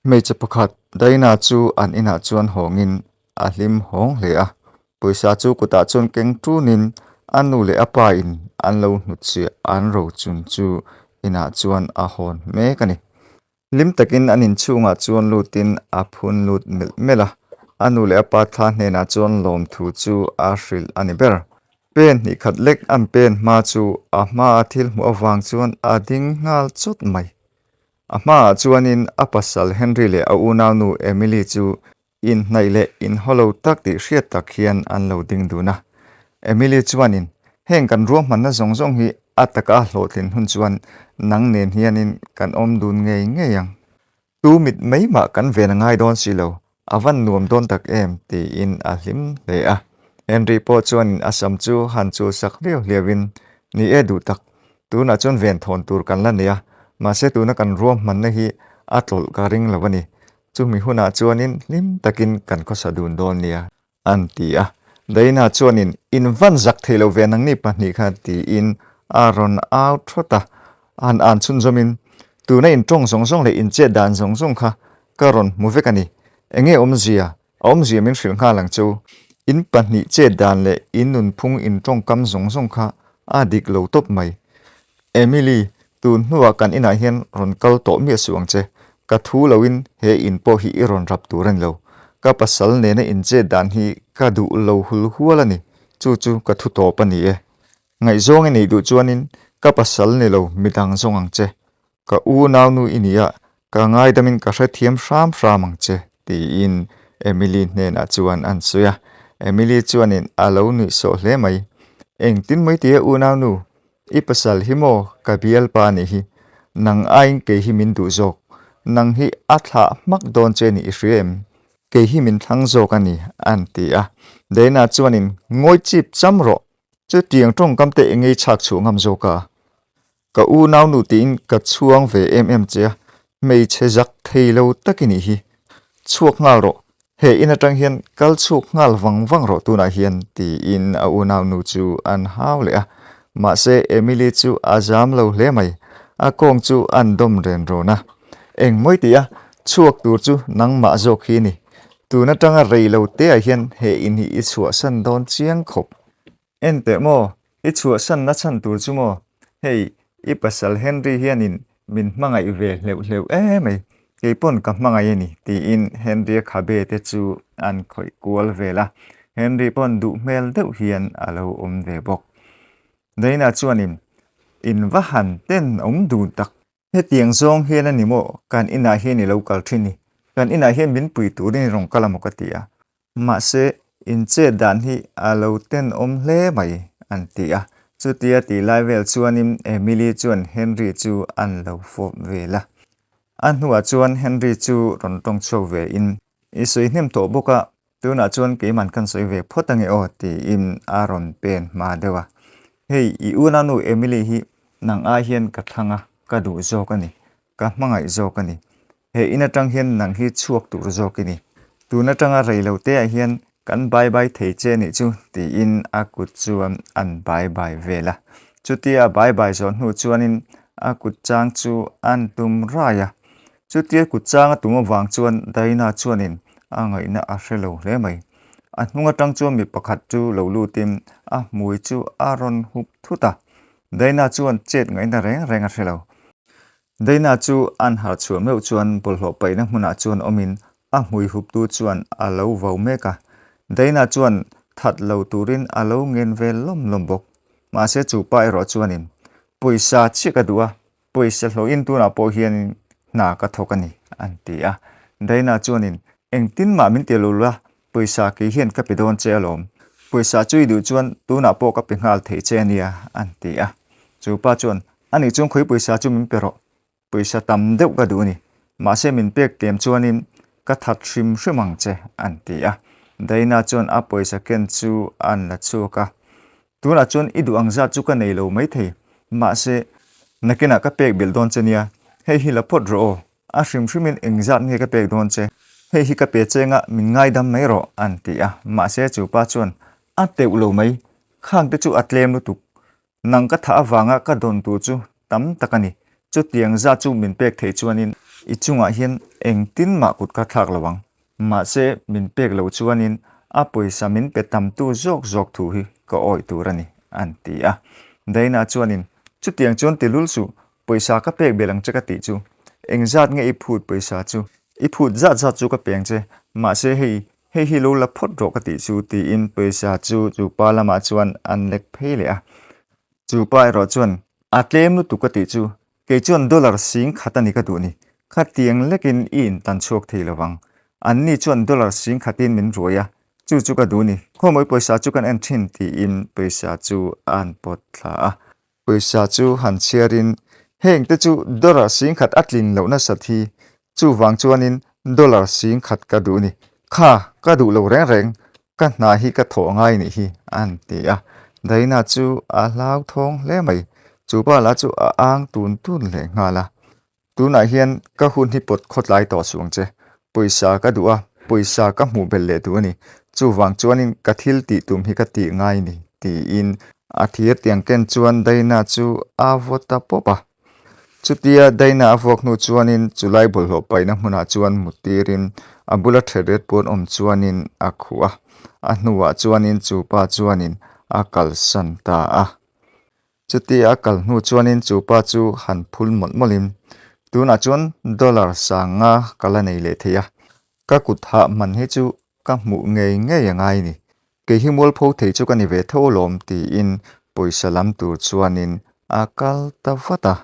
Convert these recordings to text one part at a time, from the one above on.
Hmeichhe pakhat Daina chu an inah chuan hawngin a hlim hawng hle a, pawisa chu kutah chuan keng tunin a nu leh a pa in an lo hnutchhiah an rochun chu inah chuan a hawn mek a ni. Hlim takin an inchhungah chuan lutin a phun lut melh melh a, a nu leh a pa thla hnenah chuan lawmthu chu a hrilh a ni ber. Pen hnih khat lek an pen hma chu a hmaa thil hmuh avang chuan a ding nghal chawt mai. A hmaah chuanin a pasal Henry leh a unaunu Emily chu inhnaih leh inhawlo tak tih hriat tak hian an lo ding dun a. Emily chuanin, Heng kan ruahmanna zawng zawng hi a taka hlawhtlin hun chuan nang nen hianin kan awm dun ngei ngei ang. Tu mit mai mah kan ven a ngai dawn si lo, A van nuam dawn tak em? tiin a hlim hle a. Henry pawh chuanin a sam chu han chul sak hliau hliauin, Ni e duh tak, tunah chuan ven thawn tur kan la nei a, mahse tuna kan ruahmanna hi a tlawlh ka ring lo a ni. Chumi hunah chuanin hlim takin kan khawsa dun dawn nia, an ti a. Daina chuanin, In van zak thei lo ve nangni pahnih kha, tiin a rawn au thawt a. Han an chhunzawmin, Tuna in tawng zawng zawng leh in chet dan zawng zawng kha ka rawn hmu vek a ni. Enge awmzia? A awmzia min hrilh nghal ang chu. In pahnih chet dan leh in nunphung in tawngkam zawng zawng kha a dik lo tawp mai. Emily, tun hnuah kan inah hian rawn kal tawh miah suh ang che. Ka thu loin he in pawh hi i rawn rap tur a ni lo. Ka pasal nena in chet dan hi ka duh lo hul hual a ni. Chu chu ka thu tawp a ni e. Ngaihzawng i neih duh chuanin ka pasal ni lo midang zawng ang che. Ka unaunu i ni a, ka ngaidamin ka hrethiam hram hram ang che, tiin Emily hnenah chuan an sawi a. Emily chuanin a lo nuih sawh hle mai. Engtin mai tia unaunu, i pasal hi maw ka bialpa nih hi, nang aiin kei hi min duh zawk. Nang hi a thlah hmak dawn che nih i hria em? Kei hi min thlang zawk a ni, an ti a. Dana chuanin ngawi chip cham rawh, Chutiang tawngkam te engei chhak chhuah ngam zawk a? Ka unaunu tiin ka chhuang ve em em che a, hmeichhe zak thei lo tak i nih hi. Chhuak nghal rawh, he in atang hian kal chhuak nghal vang vang rawh tunah hian tiin a unaunu chu an hau leh a. Mahse Emily chu a zam lo hle mai, a kawng chu an dawm ren rawn a. Engmawi tih a, chhuak tur chu nangmah zawk hi ni. Tun atanga rei lo te ah hian he in hi i chhuahsan dawn chiang khawp. En teh maw, i chhuahsan na chhan tur chu maw? Hei, i pasal Henry hianin min hmangaih ve hleuh hleuh emai, kei pawn ka hmangaih a ni, tiin Henry-a khabe te chu an khawih kual vel a. Henry pawn duh hmel deuh hian a lo awm ve bawk. Dana chuanin, In va han ten awm dun tak. Hetiang zawng hian a ni maw kan inah hian i lo kal thin i, kan inah hian min pui turin i rawn kal a maw ka ti a, mahse in chet dan hi a lo tenawm hle mai an ti a, chutia tih lai vel chuanin Emily chuan Henry chu an lo fawp vel a, a hnuah chuan Henry chu rawn tawng chhuak ve in i sawi hnem tawh bawk a, Tunah chuan keiman kan sawi ve phawt ange aw tiin a rawn pen hma deuh a. Hei i unanu Emily hi nang ai hian ka thlang a, ka duh zawk a ni, ka hmangaih zawk a ni. He in atang hian nang hi chhuak tur zawk i ni. Tun atanga rei lo te ah hian kan bye bye thei che nih chu tiin a kut chuan an bye bye vel a. Chutia a bye bye zawh hnu chuanin a kut chang chu an tum rai a. Chutia kut chang a tum avang chuan Daina chuanin a ngaihna a hre lo hle mai. A hnung atang chuan mi pakhat chu lo lutin a hmui chu a rawn hup thut a. Daina chuan chet ngaihna reng reng a hre lo. Daina chu an harh chhuah meuh chuan bawlhhlawh paihna hmunah chuan awmin a hmui huptu chuan a lo vau mek a. Daina chuan that lo turin a lo ngen vel lawm lawm bawk. Mahse chu pa erawh chuanin pawisa chiah ka duh a, Pawisa hlawhin tunah pawh hianin hna ka thawk a ni, an ti a. Daina chuanin, Engtin mah min ti lo la, pawisa kei hian ka pe dawn che alawm. Pawisa chu i duh chuan tunah pawh ka pe nghal thei che a nia, an ti a. Chu pa chuan, Ani chuan khawi pawisa chu min pe rawh, pawisa tam deuh ka duh a ni. Mahse min pek tlem chuanin ka that hrim hrim ang che, an ti a. Daina chuan a pawisa ken chu an la chhuak a. Tunah chuan i duh ang zat chu ka nei lo maithei, mahse, nakinah ka pek belh dawn che nia, hei hi la phawt rawh aw, a hrim hrimin eng zat nge ka pek dawn che, hei hi ka pe chenga min ngaidam mai rawh, an ti a, mahse chu pa chuan a teuh lo mai, khang te chu a tlem lutuk, nang ka thah avanga ka dawn tur chu tam tak a ni, chutiang zat chu min pek theih chuanin. I chungah hian engtin mah kut ka thlak lo ang. Mahse, min pek loh chuanin a pawisa min pe tamtu zawk zawk thu hi ka awih tur a ni, an ti a. Daina chuanin, Chutiang chuan ti lul suh, pawisa ka pek belh ang che ka tih chu. Engzat nge i phut pawisa chu? I phut zat zat chu ka peng che, mahse hei, hei hi lo la phawt rawh ka tih chu, tiin pawisa chu chu pa lamah chuan an lek phei leh a. Chu pa erawh chuan, A tlem lutuk ka tih chu, kei chuan dollar sing khat a ni ka duh ni, khatiang lekin i intan chhuak thei lo vang. Anni chuan dollar sing khatin min ruai a, chu chu ka duh ni, khawmawi pawisa chu kan en thin, tiin pawisa chu an pawt thla a. Pawisa chu han chhiarin, Heng te chu dollar singkhat a tlin loh nasat hi, chuvang chuanin dollar singkhat ka duh ni. Kha, ka duh lo reng reng, ka hna hi ka thawh ngai nih hi, an ti a. Daina chu a hlauthawng hle mai, chu pa lah chu a ang tun tun leh nghal a. Tunah hian ka hun hi pawt khawtlai tawh suh ang che. Pawisa ka duh a, pawisa ka hmuh belh leh duh a ni. Chuvang chuanin ka thil tih tum hi ka tih ngai ni, tiin a thir tiang ken chuan Daina chu a vaw ta pawp a. Chutia Daina a vuak hnu chuanin chulai bawlhhlawh paihna hmunah chuan mut tirin a bula thehret pawn awm chuanin a khuh a. A hnuah chuanin chu pa chuanin a kalsan ta a. Chuti a kal hnu chuanin chu pa chu han phul mawlh mawlhin, Tunah chuan dollar sanga ka la nei leh thei a, ka kut hah hman hi chu ka hmuh ngei ngei a ngai ni. Kei hi mualpho thei chu ka ni ve tho alawm tiin pawisa lam tur chuanin a kal ta vat a.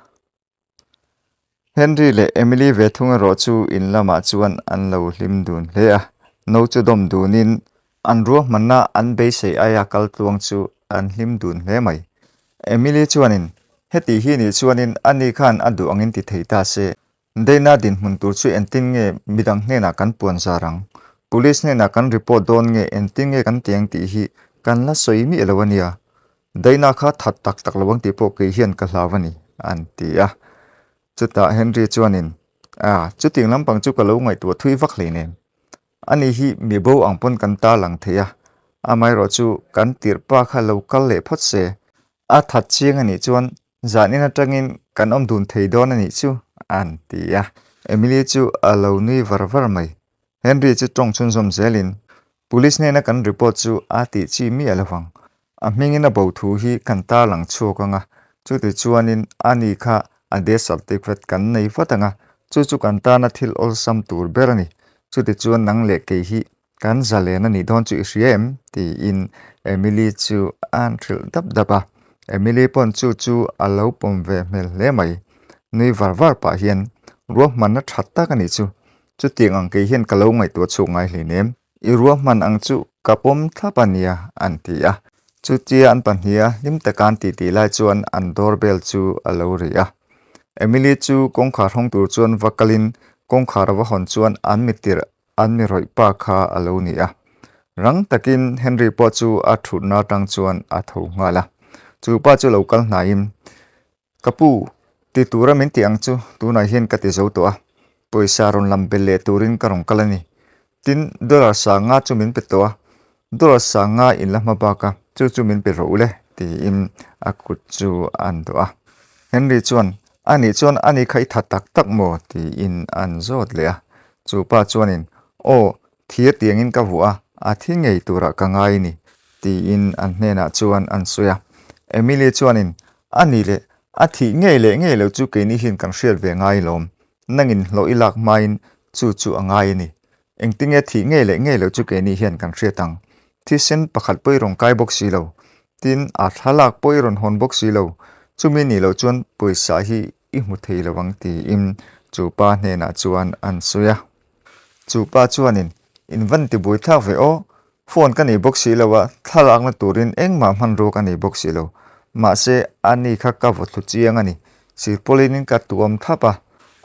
Henry leh Emily ve thung erawh chu in lamah chuan an lo hlim dun hle a, no chu dawm dunin an ruahmanna an beisei aia kal tluang chu an hlim dun hle mai. Emily chuanin, Heti hi nih chuanin ani khan a duh angin ti thei ta se, Dana dinhmun tur chu engtin nge midang hnenah kan puan zar ang? Police hnenah kan report dawn nge engtin nge kan ti ang tih hi kan la sawi miah lo a nia. Daina kha that tak tak lo ang tih pawh kei hian ka hlau a ni, an ti a. Chutah Henry chuanin, A, chutiang lampang chu ka lo ngaihtuah thui vak hleinem. Ani hi mi bo ang pawn kan ta lang thei a, amaherawh chu kan tirh pa kha lo kal leh phawt se. A that chiang a nih chuan zanin atangin kan awm dun thei dawn a nih chu, an ti a. Emily chu a lo nui var var mai. Henry chu tawng chhunzawm zelin, Police hnena kan report chu a tih chi miah lo vang. A hmingin a bo thu hi kan tarlang chhuak ang a, chuti chuanin ani kha a death certificate kan nei vat ang a, chu chu kan tana thil awlsam tur ber a ni. Chuti chuan nang leh kei hi kan zalen a nih dawn chu i hria em? tiin Emily chu a'n hrilh dap dap a. Emily pawn chu chu a lo pawm ve hmel hle mai. Nui var var pah hian ruahmanna tha tak a nih chu. Chutiang ang kei hian ka lo ngaihtuah chhuak ngai hleinem. I ruahman ang chu ka pawm thlap a nia, an ti a. Chutia an pahniha hlim taka an titi lai chuan an doorbell chu a lo ri a. Emily chu kawngkhar hawng tur chuan va kalin kawngkhar a va hawn chuan an mi tirh an mi rawih pa kha a lo ni a. Rang takin Henry pawh chu a thutna atang chuan a tho nghal a. Chu pa chu lo kal hnaiin Ka pu, ti tura min tih ang chu tunah hian ka ti zo tawh a, pawisa rawn lam belh leh turin ka rawn kal a ni. Tin, dollar sanga chu min pe tawh a, dollar sanga in la hma bak a, chu chu min pe rawh u le, tiin a kut chu a an dawh a. Henry chuan, A nih chuan a ni kha i tha tak tak maw? tiin an zawt leh a. Chu pa chuanin, Aw, thir tiangin ka vuah a, a thi ngei turah ka ngai ni, tiin an hnenah chuan an sawi a. Emily chuanin, A ni le, a thih ngei leh ngei lo chu keini hian kan hriat ve ngai lawm. Nangin hlawh i lak hmain chu chu a ngai a ni. Engtinge thih ngei leh ngei lo chu keini hian kan hriat ang. Thisen pakhat pawh i rawn kai bawk si lo. Tin, a thlalak pawh i rawn hawn bawk si lo. Chumi nih loh chuan pawisa hi i hmu thei lo ang tiin chu pa hnenah chuan an sawi a. Chu pa chuanin, In van ti buai thlak ve aw, phone ka nei bawk si lo a, thlalakna turin engmah hmanrua ka nei bawk si lo. Mahse, ani kha ka vaw thlu chiang a ni. Sirpawlinin ka tuam thlap a,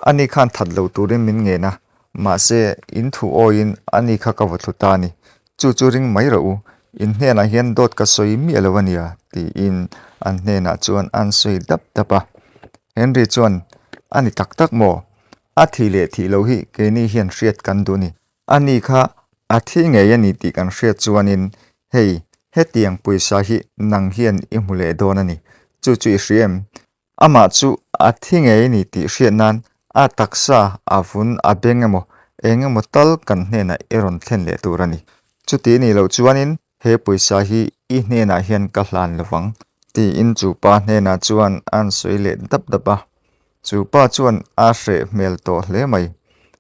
ani khan that lo turin min ngen a, mahse, in thu awiin ani kha ka vaw thlu ta a ni. Chu chu ring mai rawh u, in hnenah hian dawt ka sawi miah lo a nia, tiin an hnenah chuan an sawi dap dap a. Henry chuan, A ni tak tak maw? A thih leh thih loh hi keini hian hriat kan duh a ni. Ani kha a thi ngei a ni tih kan hriat chuanin hei, hetiang pawisa hi nang hian i hmu leh dawn a ni. Chu chu i hria em? Amah chu a thi ngei a ni tih hriat nan A taksa, a vun, a beng emaw, eng emaw tal kan hnenah i rawn thlen leh tur a ni. Chuti nih loh chuanin he pawisa hi i hnenah hian ka hlan lo vang, tiin chu pa hnenah chuan a an sawi leh dap dap a. Chu pa chuan a hreh hmel tawh hle mai.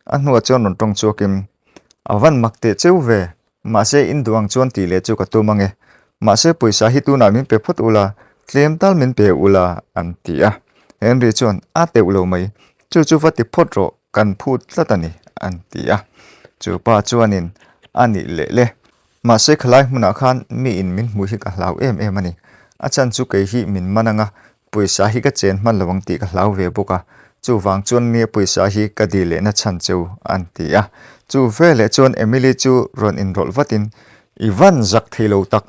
A hnuah chuan rawn tawng chhuakin, A van mak teh cheu ve, Mahse in duh ang chuan tih leh chu ka tum ange. Mahse pawisa hi tunah min pe phawt ula, tlem tal min pe ula an ti a. Henry chuan a teuh lo mai, chu chu va ti phawt rawh, kan phut tlat a ni an ti a. Chu pa chuanin a nih leh le. Mahse khalai hmunah khan mi in min hmuh hi ka hlau em em a ni. A chhan chu kei hi min man anga Pawisa hi ka chen hman lo ang tih ka hlau ve bawk a, chuvang chuan nia pawisa hi ka dil lehna chhan che u an ti a. Chu veleh chuan Emily chu rawn inrawlh vatin, I van zak thei lo tak,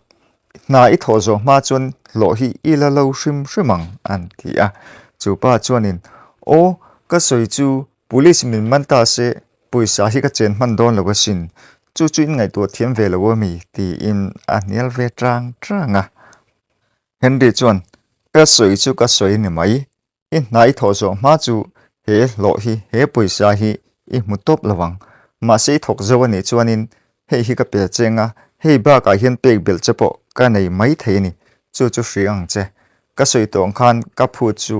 hna i thawh zawh hma chuan hlawh hi i la lo hrim hrim ang an ti a. Chu pa chuanin, Aw, ka sawi chu police min man ta se pawisa hi ka chen hman dawn lo asin, chu chu in ngaihtuah thiam ve lo ami tiin a hnial ve tang tang a. Henry chuan, Ka sawi chu ka sawi ni mai, i hnai thawh zawh hma chu he hlawh hi, he pawisa hi i hmu tawp lo ang. Mahse i thawk zo a nih chuanin hei hi ka pe cheng a, hei bakah hian pek belh che pawh ka nei mai thei a ni, chu chu hria ang che. Ka sawi tawh ang khan ka phut chu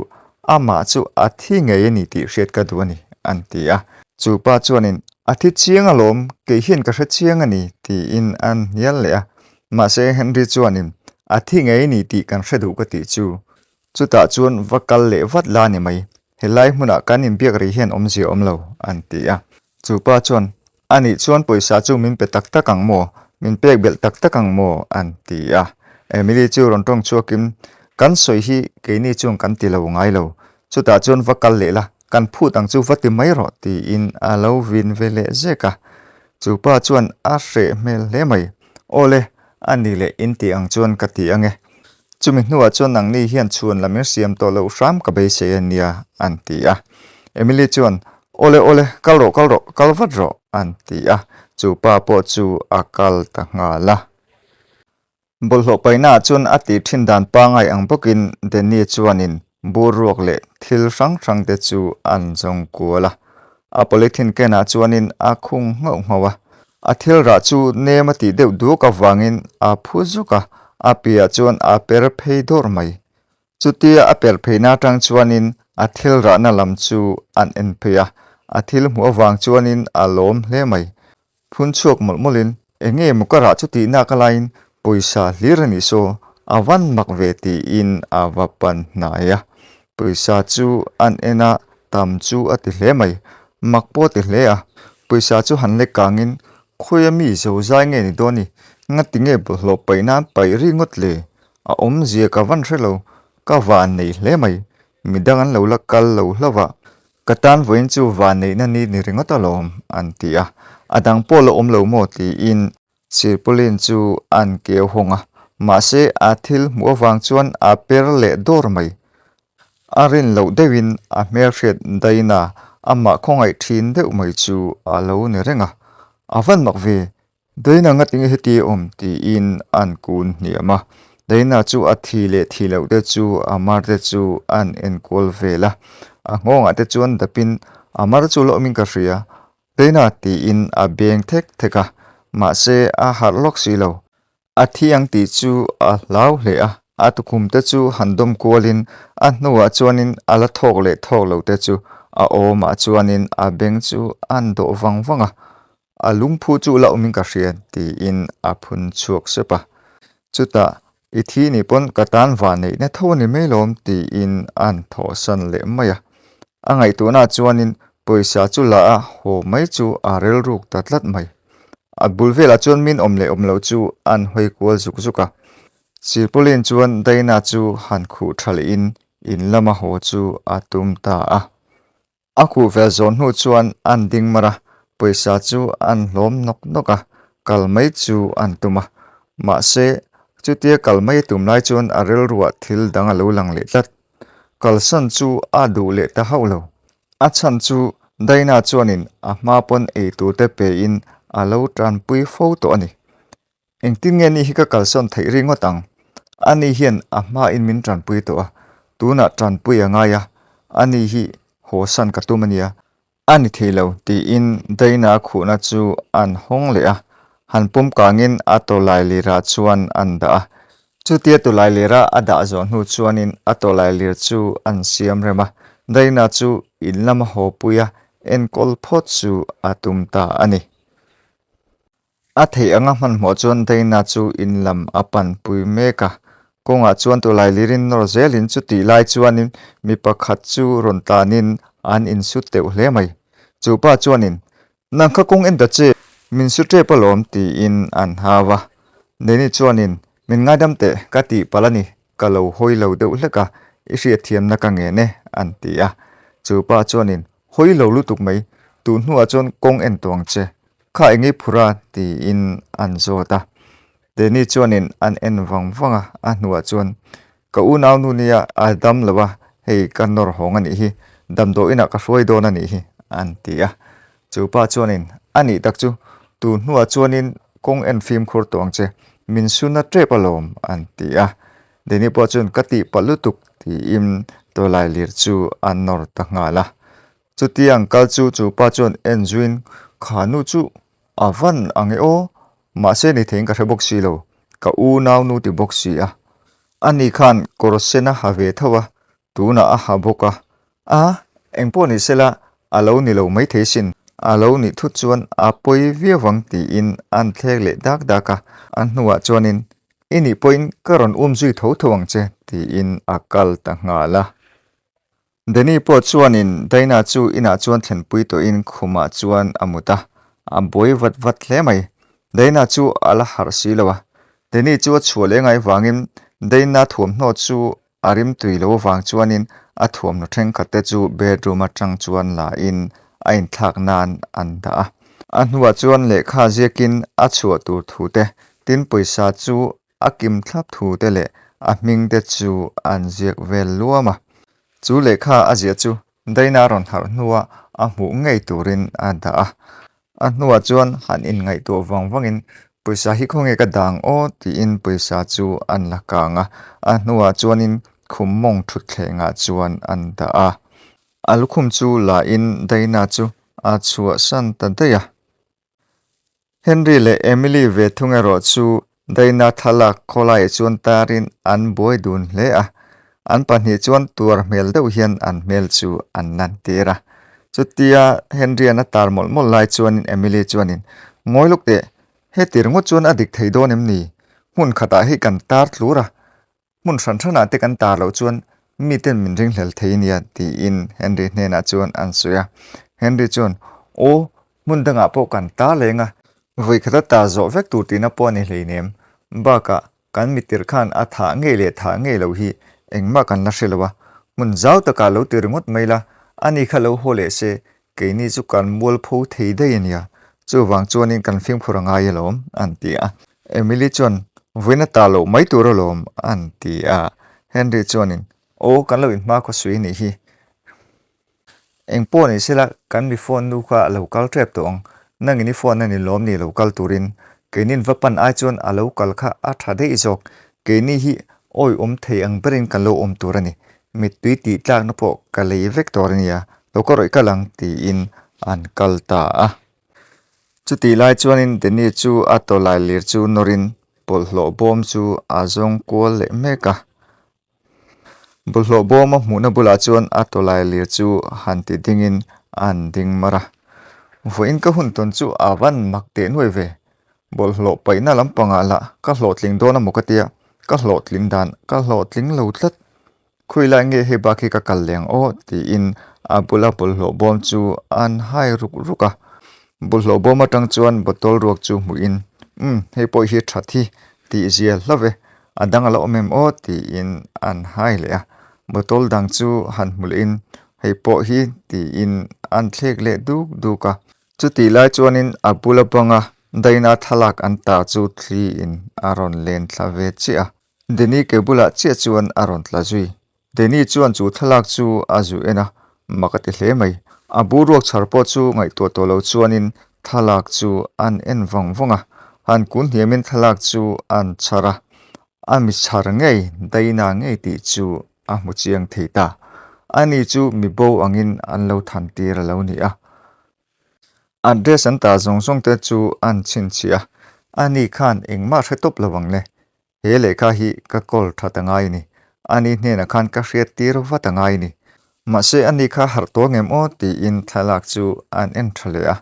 amah chu a thi ngei a ni tih hriat ka duh a ni, an ti a. Chu pa chuanin, A thi chiang alawm, kei hian ka hre chiang a ni, tiin an hnial leh a. Mahse Henry chuanin a thi ngei ni tih kan hre duh ka tih chu. Chutah chuan va kal leh vat la ni mai, helai hmunah kan inbiak rih hian awmzia awm lo, an ti a. Chu pa chuan, Anih chuan pawisa chu min pe tak tak ang maw? Min pek belh tak tak ang maw? an ti a. Emily chu rawn tawng chhuakin, Kan sawi hi keini chuan kan ti lo ngai lo. Chutah chuan va kal leh la, kan phut ang chu va ti mai rawh, tiin a lo vin ve leh zek a. Chu pa chuan a hreh hmel hle mai. Awle, a ni leh in tih ang chuan ka ti ange. Chumi hnuah chuan nangni hian chhuan lam in siam tawh loh hram ka beisei a nia, an ti a. Emily chuan, Awle, awle, kal rawh, kal rawh, kal vat rawh, an ti a. Chu pa pawh chu a kal ta nghal a. Bawlhhlawh paihnaah chuan a tih thin dan pangai ang bawkin Danny chuanin bur ruak leh thil hrang hrang te chu an zawng kual a. A polythene can ah chuanin a khung nghauh nghauh a. A thil rah chu nem a tih deuh duk avangin a phu zuk a, a piah chuan a per phei dawrh mai. Chutia a per pheina atang chuanin a thil rahna lam chu an en phei a, a thil hmuh avang chuanin a lawm hle mai. Phun chhuak mawlh mawlhin, Eng nge maw ka rah chu tih nak alaiin pawisa hlir a nih saw, a van mak ve tiin a va pan hnai a. Pawisa chu an en a, tam chu a ti hle mai. Mak pawh a ti hle a. Pawisa chu han lek kangin, Khawia mi zozai nge ni dawn i? Ngati nge bawlhhlawh paih nan paih ri ngawt le? A awmzia ka van hre lo, ka van nei hle mai. Midang an lo la kal lo hlauh a, Ka tan vawiin chu vanneihna ni ni ringawt alawm, an ti a. A dang pawh la awm lo maw tiin Sirpawlin chu an keu hawng a. Mahse, a thil hmuh avang chuan a per leh dawr mai. A rin loh deuhin a hmelhriat Daina amah khawngaih thin deuh mai chu a lo ni reng a. A van mak ve, Daina ngatinge heti a awm tiin an kun hniam a, Daina chu a thi leh thi loh te chu a mar te chu an enkual vel a, a nghawngah te chuan dapin a mar chu la awmin ka hria, Daina tiin a beng thek thek a, mahse a harh lawk si lo. A thi ang tih chu a hlau hle a, a tukhum te chu han dawm kualin a hnuah chuanin a la thawk leh thawk lo te chu a awmah chuanin a beng chu an dawh vang vang a, A lungphu chu la awmin ka hria tiin a phun chhuak sep a. Chutah, I thi nih pawn ka tan va neihna tho a ni mai lawm tiin a'n thawhsan leh mai a. A ngaihtuahnaah chuanin pawisa chu la a haw mai chu a rilruk ta tlat mai. A bul velah chuan min awm leh awm loh chu a'n hawi kual zuk zuk a. Sirpawlin chuan Daina chu han khuh tha lehin in lama haw chu a tum ta a. A khuh vel zawn hnu chuan an ding mar a, pawisa chu an hlawm nawk nawk a, kal mai chu an tum a. Mahse, chutia kal mai a tum lai chuan a rilruah thil dang a lo lang leh tlat. Kalsan chu a duh leh ta hauh lo. A chhan chu Daina chuanin a hma pawn eitur te pein a lo tanpui fo tawh a ni. Engtin nge ni hi ka kalsawn theih ringawt ang? Ani hian a hmain min tanpui tawh a, tunah tanpui a ngai a, ani hi Haw san ka tum a nia. A ni thei lo, tiin Dayna khuhna chu an hawng leh a, han pawm kangin a tawlailirah chuan an dah a. Chutia tawlailira a dah zawh hnu chuanin a tawlailir chu an siam rem a, Dayna chu in lama haw pui a enkawl phawt chu a tum ta a ni. A theih anga hmanhmawh chuan Dayna chu in lam a panpui mek a. Kawngah chuan tulai lirin nawr zelin chutih lai chuanin mi pakhat chu rawn tlanin an insut teuh hle mai. Chu pa chuanin, Nang kha kawng en ta che, min su tep alawm tiin an hau a. Danny chuanin, Min ngaidam teh, ka tih palh a ni, ka lo hawi lo deuh hlek a, i hriatthiamna ka ngen e, an ti a. Chu pa chuanin, Hawi lo lutuk mai, tun hnuah chuan kawng en tawh ang che. Kha eng i phur a? tiin an zawt a. Danny chuanin an en vang vang a, a hnuah chuan, Ka unau nu nia a dam lo a, hei ka nawr hawng a nih hi, damdawiinah ka hruai dawn a nih hi, an ti a. Chu pa chuanin, A nih tak chu, tun hnuah chuanin kawng en fimkhur tawh ang che, min suna tep alawm, an ti a. Danny pawh chuan ka tih palh lutuk tiin tawlailir chu a nawr ta nghal a. Chutiang kal chu chu pa chuan en zuiin kha nu chu a van ang e aw, mahse ni theiin ka hre bawk si lo, ka unau nu ti bawk si a. Ani khan kawr sen a ha ve tho a, tunah a ha bawk a. A, engpawh ni sela a lo ni lo maithei sin, a lo nih thut chuan a pawi viau ang tiin an thlek leh dak dak a, a hnuah chuanin I nih pawhin ka rawn um zui tho tho ang che tiin a kal ta nghal a. Danny pawh chuanin Dinah chu inah chuan thlenpui tawhin khumah chuan a mut a, a buai vat vat hle mai. Dinah chu a la harh si lo a, Danny chu a chhuah leh ngai vangin Dinah thuamhnaw chu a rimtui lo avang chuanin a thuamhnaw thenkhat te chu bedroom atang chuan la in a inthlak nan an dah a. A hnuah chuan lehkha ziakin a chhuah tur thu te, tin pawisa chu A kim thlap thu te leh a hming te chu an ziak vel luam a. Chu lehkha a ziah chu Daina rawn harh hnua a hmuh ngei turin a dah a. A hnuah chuan han inngaihtuah vang vangin pawisa hi khawnge ka dang aw tiin pawisa chu an la kang a. A hnuah chuanin khum mawng thutthlengah chuan an dah a. A lukhum chu la in Daina chu a chhuahsan ta daih a. Henry leh Emily ve thung erawh chu Daina thlalak khawlaiah chuan tarin an buai dun hle a, an pahnih chuan tuar hmel deuh hian an hmel chu an lantir a. Chutia Henry-a'n a tar mawlh mawlh lai chuanin Emily chuanin, Ngawi lawk teh, heti ringawt chuan a dik thei dawn em ni? Hmun khatah hi kan tar tlur a, Hmun hran hranah te kan tar loh chuan miten min ringhlel thei nia tiin Henry hnenah chuan an sawi a. Henry chuan, Aw, hmun dangah pawh kan tar leng a, vawi khata tar zawh vek tur tihna pawh a ni hleinem. Bakah, kan mitir khan a thah ngei leh thah ngei loh hi engmah kan la hre lo a. Hmun zau takah lo ti ringawt mai la, ani kha lo haw leh se, keini chu kan mualpho thei daih a nia. Chuvang chuanin kan fimkhur a ngai alawm, an ti a. Emily chuan, Vawiin a ta loh mai tur alawm, an ti a. Henry chuanin, Aw, kan lo inhma khawsui a nih hi. Eng pawh ni sela, kan mi phone nu kha a lo kal tep tawh ang. Nangin i phone a ni lawm ni lo kal turin. Keinin va pan ai chuan a lo kal kha a tha daih zawk. Keini hi awi awm thei ang berin kan lo awm tur a ni. Mittui tih tlakna pawh ka lei vek tur a nia. Lo ka rawih kal ang, tiin an kal ta a. Chutih lai chuanin Danny chu a tawlai lir chu nawrin bawlhhlawh bawm chu a zawng kual leh mek a. Bawlhhlawh bawm a hmuhna bulah chuan a tawlai lir chu han ti dingin an ding mar a. Vawiin ka hun tawn chu a van mak teh nuai ve. Bawlhhlawh paihna lampangah lah ka hlawhtling dawn a maw ka tia, ka hlawhtling dan ka hlawhtling lo tlat. Khawi lai nge hei bak hi ka kal leng aw tiin a bula bawlhhlawh bawm chu an hai ruk ruk a. Bawlhhlawh bawm atang chuan bottle ruak chu hmuhin umm hei pawh hi that hi tih zia hlauh e, a dang a lo awm em aw tiin an hai leh a. Bottle dang chu han hmu lehin hei pawh hi tiin an thlek leh duk duk a. Chutih lai chuanin a bula banga Daina thlalak an ta chu thliin a rawn len thla ve chiah a. Danny ke bulah chiah chuan a rawn tla zui. Danny chuan chu thlalak chu a zu en a, mak a ti hle mai. A bu ruak chhar pawh chu ngaihtuah tawh lo chuanin thlalak chu an en vawng vawng a, han kun hniamin thlalak chu an chhar a, a mi chhar ngei, Dayna ngei tih chu a hmu chiang thei ta. Ani chu mi bo angin an lo than tir a lo ni a. Address an tah zawng zawng te chu an chhinchhiah a, ani khan engmah hre tawp lo ang le. He lehkha hi ka call that a ngai a ni. Ani hnenah khan ka hriat tir vat a ngai a ni. Mahse ani kha harh tawh ngem aw tiin thlalak chu an en tha leh a.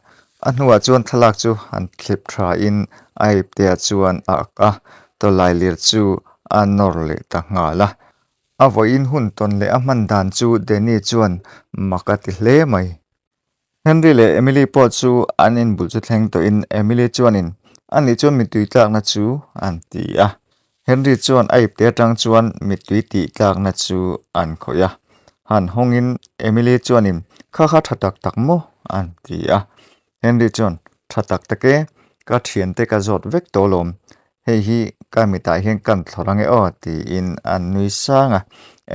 A hnuah chuan thlalak chu han thlep tha in a iptea chuan a ak a, tawlailir chu a nawr leh ta nghal a. A vawiin hun tawn leh a hman dan chu Danny chuan mak a ti hle mai. Henry leh Emily pawh chu an inbul chu thleng tawhin Emily chuanin a nih chuan mittui tlakna chu an ti a. Henry chuan a ipte atang chuan mittui tih tlakna chu an khawih a. Han hawngin Emily chuanin kha kha tha tak tak maw an ti a. Henry chuan tha tak tak e, ka thiante ka zawt vek tawh lawm. Hei hi ka mitah hian kan thlawr ange aw tiin an nui sang a.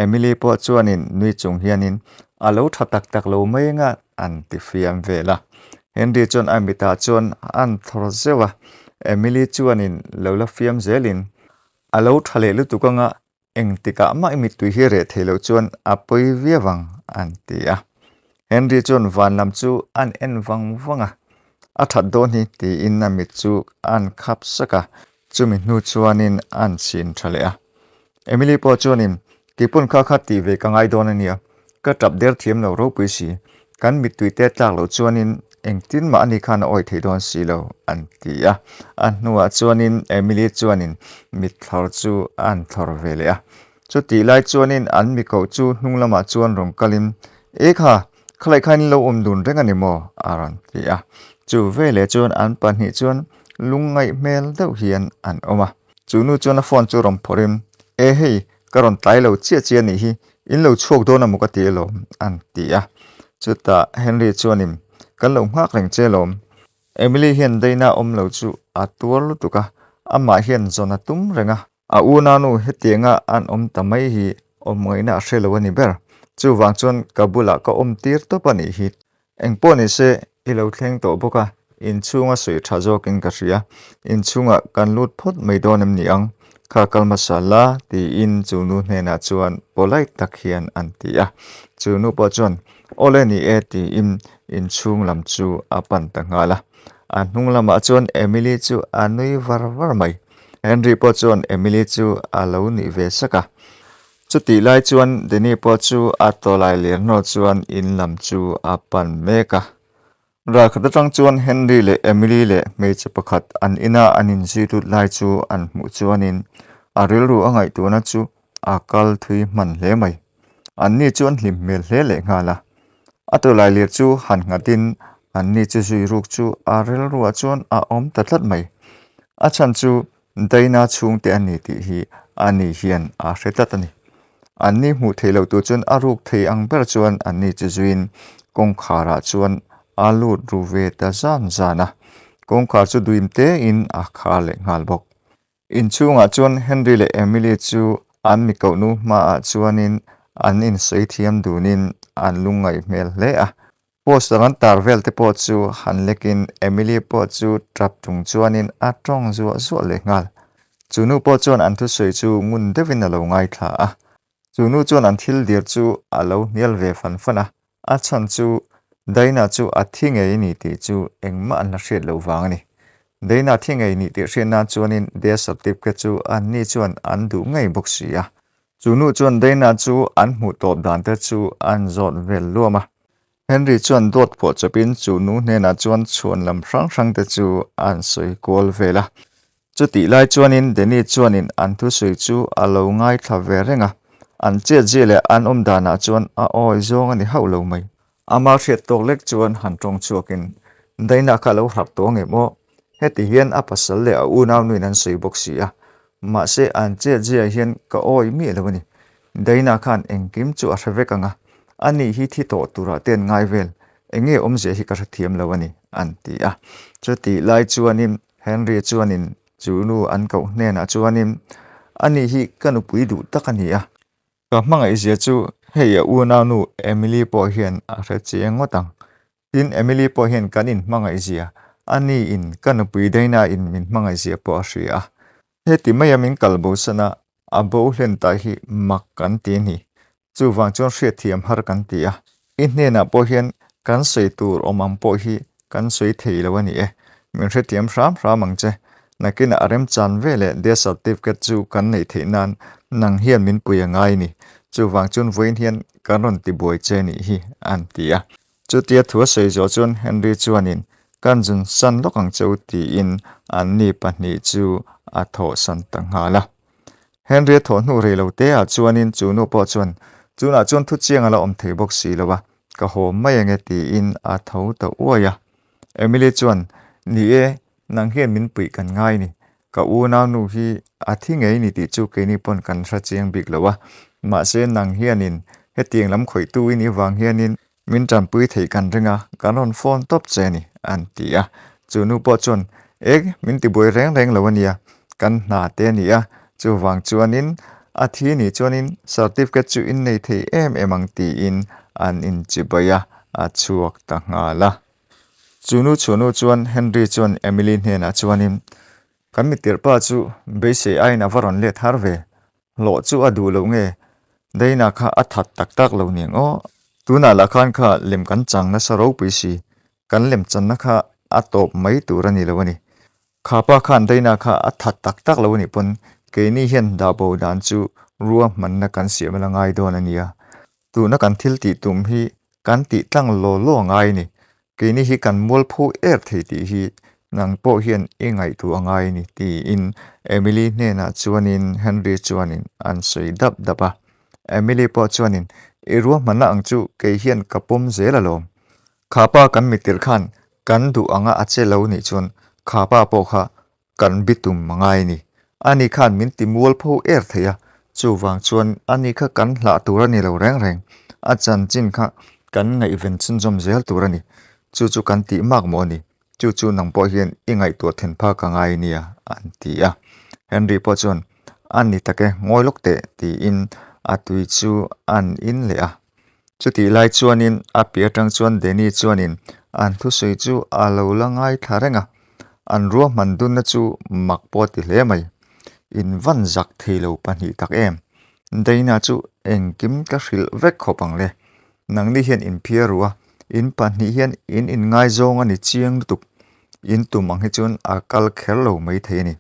Emily pawh chuanin nui chung hianin a lo tha tak tak lo mai anga an ti fiam vel a. Henry chuan a mitah chuan an thlawr zeuh a. Emily chuanin lo la fiam zelin a lo tha leh lutuk anga Engtikah mah i mittui hi reh thei loh chuan a pawi viau ang, an ti a. Henry chuan van lam chu an en vang vang a, A that dawn hi, tiin a mit chu an khap sak a, chumi hnu chuanin an chhin tha leh a. Emily pawh chuanin, Keipawn kha kha tih ve ka ngai dawn a nia, ka tap der thiam lo ropui si, kan mittui te tlak loh chuanin engtin mah ani khan a awi thei dawn si lo, an ti a. A hnuah chuanin Emily chuanin mitthlawr chu a an thlawr ve leh a. Chutih lai chuanin an mikoh chu hnung lamah chuan rawn kalin, E kha, khalai khan in lo awm dun reng a ni maw? a rawn ti a. Chu veleh chuan an pahnih chuan lungngaih hmel deuh hian an awm a. Chu nu chuan a phone chu rawn phawrhin, E hei, ka rawn tlai lo chiah chiah a nih hi, in lo chhuak dawn a maw ka ti alawm, an ti a. Chutah Henry chuanin, Kan lo nghak reng che alawm. Emily hian Dana awm lo chu a tuar lutuk a, amah hian zawn a tum reng a. A unanu hetianga an awm ta mai hi awm ngaihna a hre lo a ni ber. Chuvang chuan ka bulah ka awm tir tawp a nih hi. Engpawh ni se, i lo thleng tawh bawk a, inchhunga sawi tha zawkin ka hria. Inchhungah kan lut phawt mai dawn em ni ang? Kha kal hmasa la, tiin chu nu hnenah chuan polite tak hian an ti a. Chu nu pawh chuan, Awle ni e, tiin inchhung lam chu a pan ta nghal a. A hnung lamah chuan Emily chu a nui var var mai. Henry pawh chuan Emily chu a lo nuih ve sak a. Chutih lai chuan Danny pawh chu a tawlai ler hnuah chuan in lam chu a pan mek a. Ralkhat atang chuan Henry leh Emily leh hmeichhe pakhat an ina an inzui lut lai chu an hmuh chuanin a rilru a ngaihtuahna chu a kal thui hman hle mai. Anni chu an hlim hmel hle leh nghal a. A tawlai ler chu han nghatin anni chu zui ruk chu a rilruah chuan a awm ta tlat mai. A chhan chu Daina chhungte a ni tih hi ani hian a hre tlat a ni. Anni hmuh theih loh tur chuan a ruk thei ang ber chuan anni chu zuiin kawngkharah chuan a lut ru ve ta zan zan a. Kawngkhar chu duim tein a khar leh nghal bawk. Inchhungah chuan Henry leh Emily chu an mikohnu hmaah chuanin an insawi thiam dunin an lungngaih hmel hle a. Poster an tar vel te pawh chu han lekin Emily pawh chu tap tung chuanin a tawng zuah zuah leh nghal. Chu nu pawh chuan an thusawi chu ngun deuhin a lo ngaithla a. Chu nu chuan an thil dir chu a lo hnial ve fan fan a, a chhan chu Daina chu a thi ngei ni tih chu engmah an la hriat loh vang a ni. Daina thi ngei ni tih hriat nan chuanin death certificate chu anni chuan an duh ngei bawk si a. Chu nu chuan Dana chu an hmuh tawp dan te chu an zawt vel luam a. Henry chuan dawt phuah chawpin chu nu hnenah chuan chhuan lam hrang hrang te chu an sawi kual vel a. Chutih lai chuanin Danny chuanin an thusawi chu a lo ngaithla ve reng a. An chiatzia leh an awm danah chuan a awi zawng a ni hauh lo mai. Ama hriat tawk lek chuan han tawng chhuakin, Daina kha a lo harh tawh ang em aw? Heti hian a pasal leh a unaunuin an sawi bawk si a, mahse an chetziah hian ka awi miah lo a ni. Daina khan engkim chu a hre vek ang a, ani hi thi tawh turah te an ngai vel, eng nge awmzia hi ka hrethiam lo a ni, an ti a. Chutih lai chuanin Henry chuanin chu nu an koh hnenah chuanin, Ani hi ka nupui duh tak a ni a, Ka hmangaihzia chu hei a unaunu Emily pawh hian a hre chiang ngawt ang. Tin, Emily pawh hian kan inhmangaihzia, a ni in ka nupui Dana in min hmangaihzia pawh a hria a. Heti maia min kal bo sana a bo hlen ta hi mak kan ti a ni. Chuvang chuan hriatthiam har kan ti a. I hnenah pawh hian kan sawi tur awm ang pawh hi kan sawi thei lo a ni e. Min hrethiam hram hram ang che. Nakinah a remchan ve leh death certificate chu kan neih theih nan nang hian min pui a ngai ni. Chuvang chuan vawiin hian kan rawn tibuai che nih hi, an ti a. Chutia thu a sawi zawh chuan Henry chuanin kan zun san lawk ang che u tiin anni pahnih chu a thawhsan ta nghal a. Henry a thawh hnu rei lo te ah chuanin chu nu pawh chuan tunah chuan thu chiang a la awm thei bawk si lo a, ka haw mai ange tiin a tho ta uai a. Emily chuan, Ni e, nang hian min puih kan ngai ni. Ka unau nu hi a thi ngei ni tih chu keini pawn kan hre chiang bik lo a, mahse nang hianin hetiang lam khawihtu i nih vang hianin Min tanpui theih kan ring a, kan rawn phone tawp che a ni, an ti a. Chu nu pawh chuan, Ek, min tibuai reng reng lo a nia, kan hna te a ni a, chuvang chuanin a thi nih chuanin certificate chu in nei thei em em ang tiin an inchibai a, a chhuak ta nghal a. Chu nu chhuah nu chuan Henry chuan Emily hnenah chuanin, Kan mitirhpa chu beisei aiin a va rawn let har ve, Hlawh chu a duh loh nge? Dana kha a that tak tak lo niang aw. Tunah lah khan kha lem kan chang nasa ropui si, kan lem channa kha a tawp mai tur a ni lo a ni. Kha pa khan Dana kha a that tak tak lo a nih pawn keini hian dahbo dan chu ruahmanna kan siam a la ngai dawn a nia. Tuna kan thil tih tum hi kan tih tlang law law a ngai a ni. Keini hi kan mualpho er thei tih hi nang pawh hian i ngaihtuah a ngai a ni tiin Emily hnenah chuanin Henry chuanin an sawi dap dap a. Emily pawh chuanin I ruahmanna ang chu kei hian ka pawm zel alawm. Kha pa kan mittir khan kan duh anga a che lo nih chuan kha pa pawh kha Kan bitum a ngai ni. Ani khan min ti mualpho er thei a, chuvang chuan ani kha kan hlah tur a ni lo reng reng. A chanchin kha kan ngaihven chhunzawm zel tur a ni. Chu chu kan tih mak maw a ni. Chu chu nang pawh hian i ngaihtuah then phak a ngai nia, an ti a. Henry pawh chuan, A ni tak e, ngawi lawk teh, tiin a tui chu an in leh a. Chutih lai chuanin a piah atang chuan Danny chuanin an thusawi chu a lo la ngaithla reng a, an ruahman dunna chu mak pawh a ti hle mai. In van zak thei lo pahnih tak em? Dana chu engkim ka hrilh vek khawp ang le. Nangni hian in phiar ru a, in pahnih hian in inngaizawng a ni chiang lutuk. In tum ang hi chuan a kal kher lo maithei a ni.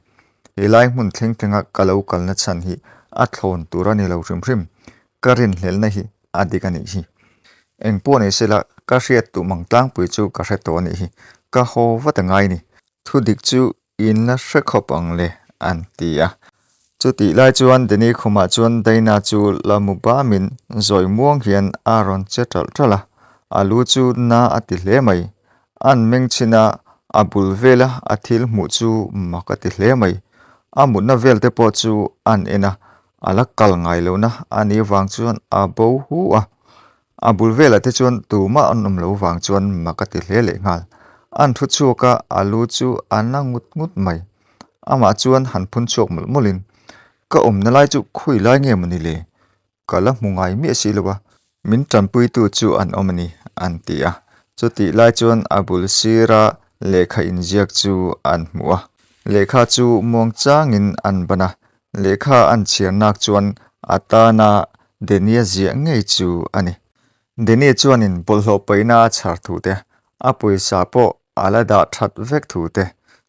Helai hmun thleng thlenga ka lo kalna chhan hi a thlawn tur a ni lo hrim hrim. Ka rinhlelhna hi a dik a nih hi. Eng pawh nei sela ka hriat duh mang tlangpui chu ka hre tawh a nih hi. Ka haw vat a ngai ni. Thu dik chu in la hre khawp ang le an ti a. Chutih lai chuan Danny khumah chuan Dana chu la mu bamin zawi muang hian a rawn che ṭalh ṭalh a. A lu chu na a ti hle mai. An meng chhin a, a bul vela a thil hmuh chu mak a ti hle mai. A mutna vel te pawh chu an en a, A la kal ngai lohna a nih vang chuan a bo hu a, a bul velah te chuan tumah an awm lo vang chuan mak a ti hle leh nghal. An thu chhuak a, a lu chu a na ngut ngut mai. Amah chuan han phun chhuak mawlh mawlhin, Ka awmna lai chu khawi lai nge maw ni le? Ka la hmu ngai miah si lo a, Min tanpuitu chu an awm a ni, an ti a. Chutih lai chuan a bul sira lehkha inziak chu an hmu a. Lehkha chu muang changin an ban a, lehkha an chhiar nak chuan a tana Denia ziah ngei chu a ni. Denia chuanin bawlhhlawh paihna a chhar thu te, a pawisa pawh a la dah that vek thu te,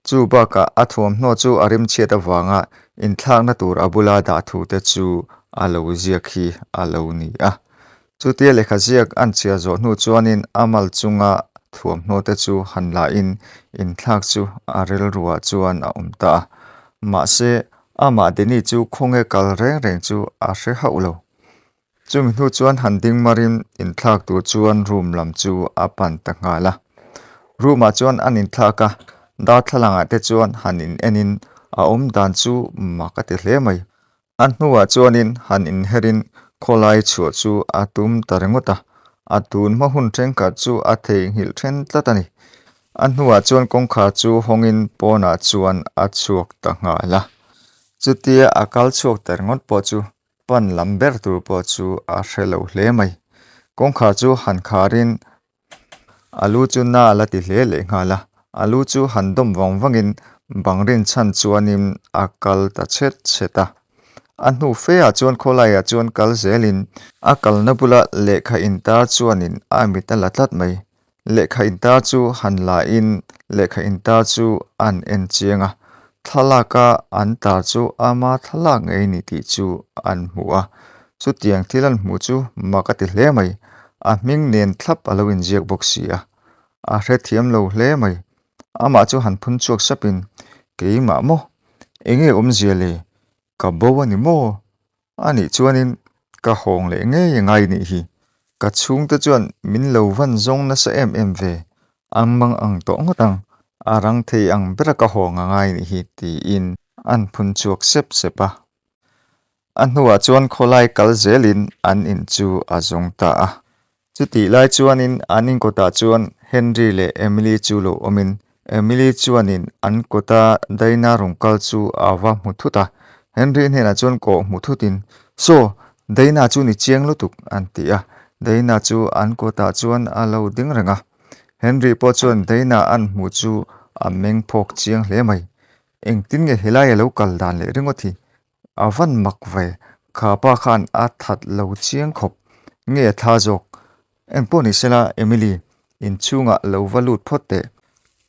chu bakah a thuamhnaw chu a rimchhiat avanga inthlakna tur a bula dah thu te chu a lo ziak hi a lo ni a. Chutia lehkha ziak an chhiar zawh hnu chuanin a mal chunga thuamhnaw te chu han lahin inthlak chu a rilruah chuan a awm ta a. Mahse, amah Denny chu khawnge kal reng reng chu a hre hauh lo. Chumi hnu chuan han ding marin inthlak tur chuan room lam chu a pan ta nghal a. Room ah chuan an inthlak a, darthlalang ah te chuan han in en in a awm dan chu mak a ti hle mai. A hnuah chuanin han inher in khawlai chhuah chu a tum ta ringawt a, a tun hma hun thenkhat chu a theihnghilh then tlat a ni. A hnuah chuan kawngkhar chu hawngin pawnah chuan a chhuak ta nghal a. Chutia a kal chhuak ta ringawt pawh chu Pan lam ber tur pawh chu a hre lo hle mai. Kawngkhar chu han kharin a lu chu na a la ti hle leh nghal a, a lu chu han dawm vang vangin bang rin chhan chuanin a kal ta chhet chhet a. A hnu feah chuan khawlaiah chuan kal zelin a kalna bula lehkha intar chuanin a mit a la tlat mai. Lehkha intar chu han lain lehkha intar chu an en chiang a, thlalaka an tar chu ama thlalak ngei ni tih chu an hmu a. Chutiang thil an hmuh chu mak a ti hle mai, a hming nen thlap a lo inziak bawk si a. A hrethiam lo hle mai. Amah chu han phun chhuak sapin, Keimah maw? Enge awmzia le? Ka bo a ni maw? A nih chuanin ka hawng leh ngei ngai nih hi. Ka chhungte chuan min lo van zawng nasa em em ve. An mang ang tawh ngawt ang, a rang thei ang bera ka hawng a ngai nih hi tiin an phun chhuak sep sep a. A hnuah chuan khawlai kal zelin an in chu a zawng ta a. Chutih lai chuanin an inkawtah chuan Henry leh Emily chu lo awmin Emily chuanin an kawta Daina rawn kal chu a va hmu thut a. Henry hnenah chuan kawh hmu thutin, Saw, Daina chu ni chiang lutuk, an ti a. Daina chu an kawtah chuan a lo ding reng a. Henry pawh chuan Daina an hmuh chu a meng phawk chiang hle mai. Engtin nge helai a lo kal dan leh ringawt hi? A van mak ve, kha pa khan a that lo chiang khawp. Nge a thla zawk? Engpawh ni sela Emily, inchhungah lo va lut phawt teh.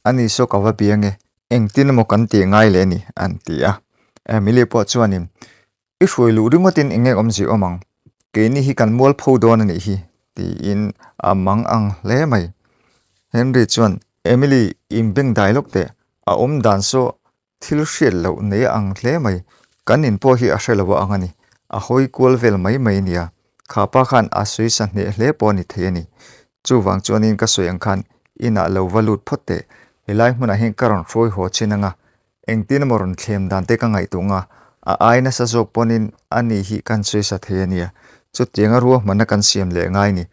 Ani saw ka va bia nge, engtin emaw kan tih ngai leh ni, an ti a. Emily pawh chuanin, I hruai luh ringawtin eng nge awmzia awm ang? Keini hi kan mualpho dawn a nih hi, tiin a mang ang hle mai. Henry chuan, Emily, inbengdai lawk teh, a awm dan saw Thil hriat loh nei a ang hle mai. Kan in pawh hi a hre lo a ang a ni. A hawi kual vel mai mai nia. Kha pa khan a sawi sa hneh hle pawh a ni thei a ni. Chuvang chuanin ka sawi ang khan inah lo va lut phawt teh. Helai hmunah hian ka rawn hruai haw chin anga engtin emaw rawn thlem dan te ka ngaihtuah nga a ai nasa zawk pawnin a ni hi kan sawi sa thei a nia. Chutianga ruahmanna kan siam leh ngai ni.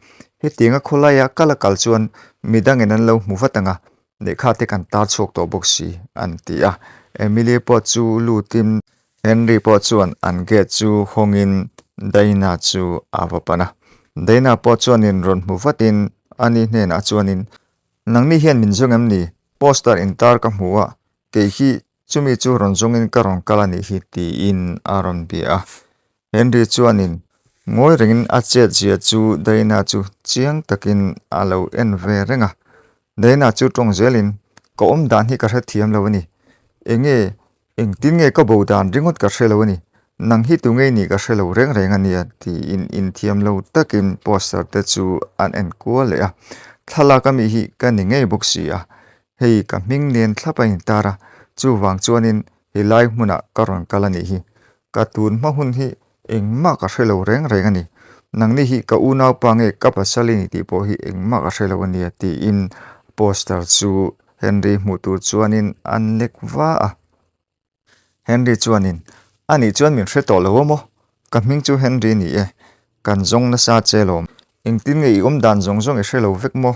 Hetianga khawlaia kal a kal chuan midangin an lo hmu vat anga Lehkha te kan tar chhuak tawh bawk si, an ti a. Emily pawh chu lutin Henry pawh chuan an gate chu hawngin Dayna chu a va pan a. Dayna pawh chuanin rawn hmu vatin ani hnenah chuanin, Nangni hian min zawng em ni? Poster intar ka hmu a, kei hi chumi chu rawn zawngin ka rawn kal a nih hi, tiin a rawn bia a. Henry chuanin ngawi rengin a chet zia chu Dayna chu chiang takin a lo en ve reng a. Dayna chu tawng zelin, Ka awm dan hi ka hrethiam lo a ni. Enge, engtin nge ka bo dan ringawt ka hre lo a ni. Nang hi tu ngei nih ka hre lo reng reng a nia, tiin inthiam lo takin poster te chu an en kual leh a. Thlalak ami hi ka ni ngei bawk si a. Hei ka hming nen thlap a intar a, chuvang chuanin helai hmunah ka rawn kal a nih hi. Ka tun hma hun hi engmah ka hre lo reng reng a ni. Nangni hi ka unaupa nge ka pasal i ni tih pawh hi engmah ka hre lo a nia tiin poster chu Henry hmuh tur chuanin an lek va a. Henry chuanin, A nih chuan min hre tawh lo a maw? Ka hming chu Henry ni e. Kan zawng nasa che lawm. Engtin nge i awm dan zawng zawng i hre lo vek maw?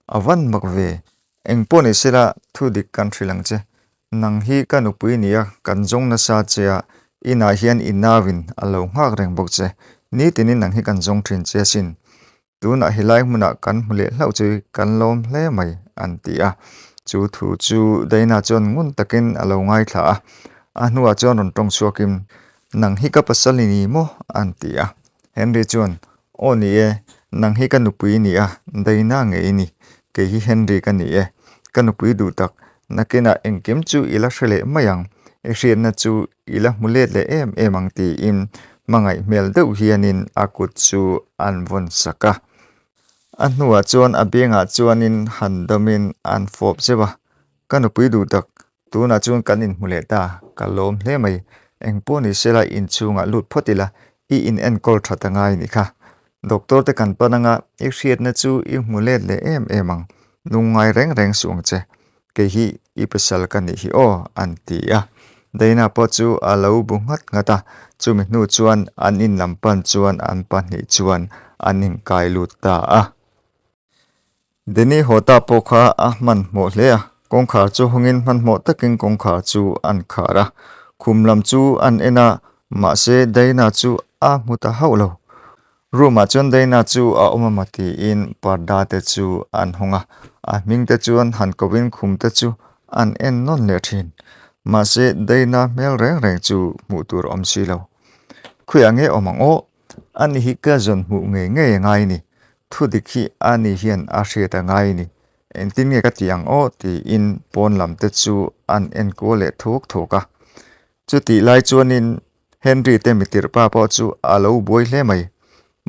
A van mak ve. Engpawh ni sela thu dik kan hrilh ang che. Nang hi ka nupui nia, kan zawng nasa che a, inah hian i nauin a lo nghak reng bawk che. Nitinin nang hi kan zawng thin che asin. Tunah helai hmunah kan hmu leh hlauh chu kan lawm hle mai, an ti a. Chu thu chu Daina chuan ngun takin a lo ngaithla a. A hnuah chuan rawn tawng chhuakin, Nang hi ka pasal i ni maw? an ti a. Henry chuan, Aw ni e, nang hi ka nupui i ni a, Daina ngei i ni. Kei hi Henry ka ni e. Ka nupui duh tak, nakinah engkim chu i la hre leh mai ang, i hriatna chu i la hmu let leh em em ang tiin hmangaih hmel deuh hianin a kut chu an vawn sak a. A hnuah chuan a biangah chuanin han dawmin an fawp zeuh a, Ka nupui duh tak, Tunah chuan kan inhmu leh ta, ka lawm hle mai. Engpawh ni sela inchhungah lut phawt ila, i in enkawl tha ta ngai nih kha. Doctor te kan pan anga i hriatna chu i hmu let leh em em ang, lungngai reng reng suh ang che. Kei hi i pasal ka nih hi aw, an ti a. Dana pawh chu a lo bu nghat nghat a, chumi hnu chuan an in lam pan chuan an pahnih chuan an inkai lut ta a. Danny haw ta pawh kha a hmanhmawh hle a, kawngkhar chu hawngin hmanhmawh takin kawngkhar chu an khar a. Khum lam chu an en a, mahse Dayna chu a hmu ta hauh lo. Room ah chuan Dayna chu a awm a maw tiin parda te chu an hawng a, a hming te chuan han kovin khum te chu an en nawn leh thin. Mahse Dayna hmel reng reng chu hmuh tur a awm si lo. Khawiah nge awm ang aw? Ani hi ka zawn hmuh ngei ngei a ngai a ni. Thudik hi ani hian a hriat a ngai a ni. Engtin nge ka tih ang aw? tiin pawn lam te chu an enkual leh thuak thuak a. Chutih lai chuanin Henry te mitirh pa pawh chu a lo buai hle mai.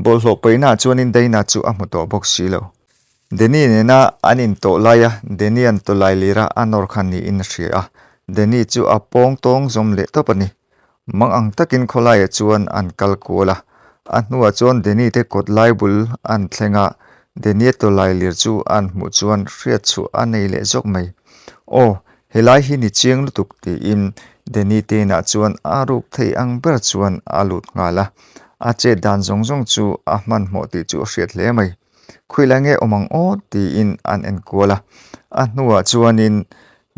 Bawlhhlawh paihnaah chuanin Dayna chu a hmu tawh bawk si lo. Danny nena an intawh laia Danny-a'n tawlai lira a nawr kha niin a hria a, Danny chu a pawng tawng zawm leh tawp a ni. Mang ang takin khawlaiah chuan an kal kual a, a hnuah chuan Danny te kawt lai bul an thleng a, Danny-a tawlai lir chu an hmuh chuan hriat chhuah a nei leh zawk mai. Aw, Helai hi ni chiang lutuk tiin Danny te inah chuan a ruk thei ang ber chuan a lut nghal a, a chet dan zawng zawng chu a hmanhmawh tih chu a hriat hle mai. Khawihlai nge awm ang aw tiin an enkual a, a hnuah chuanin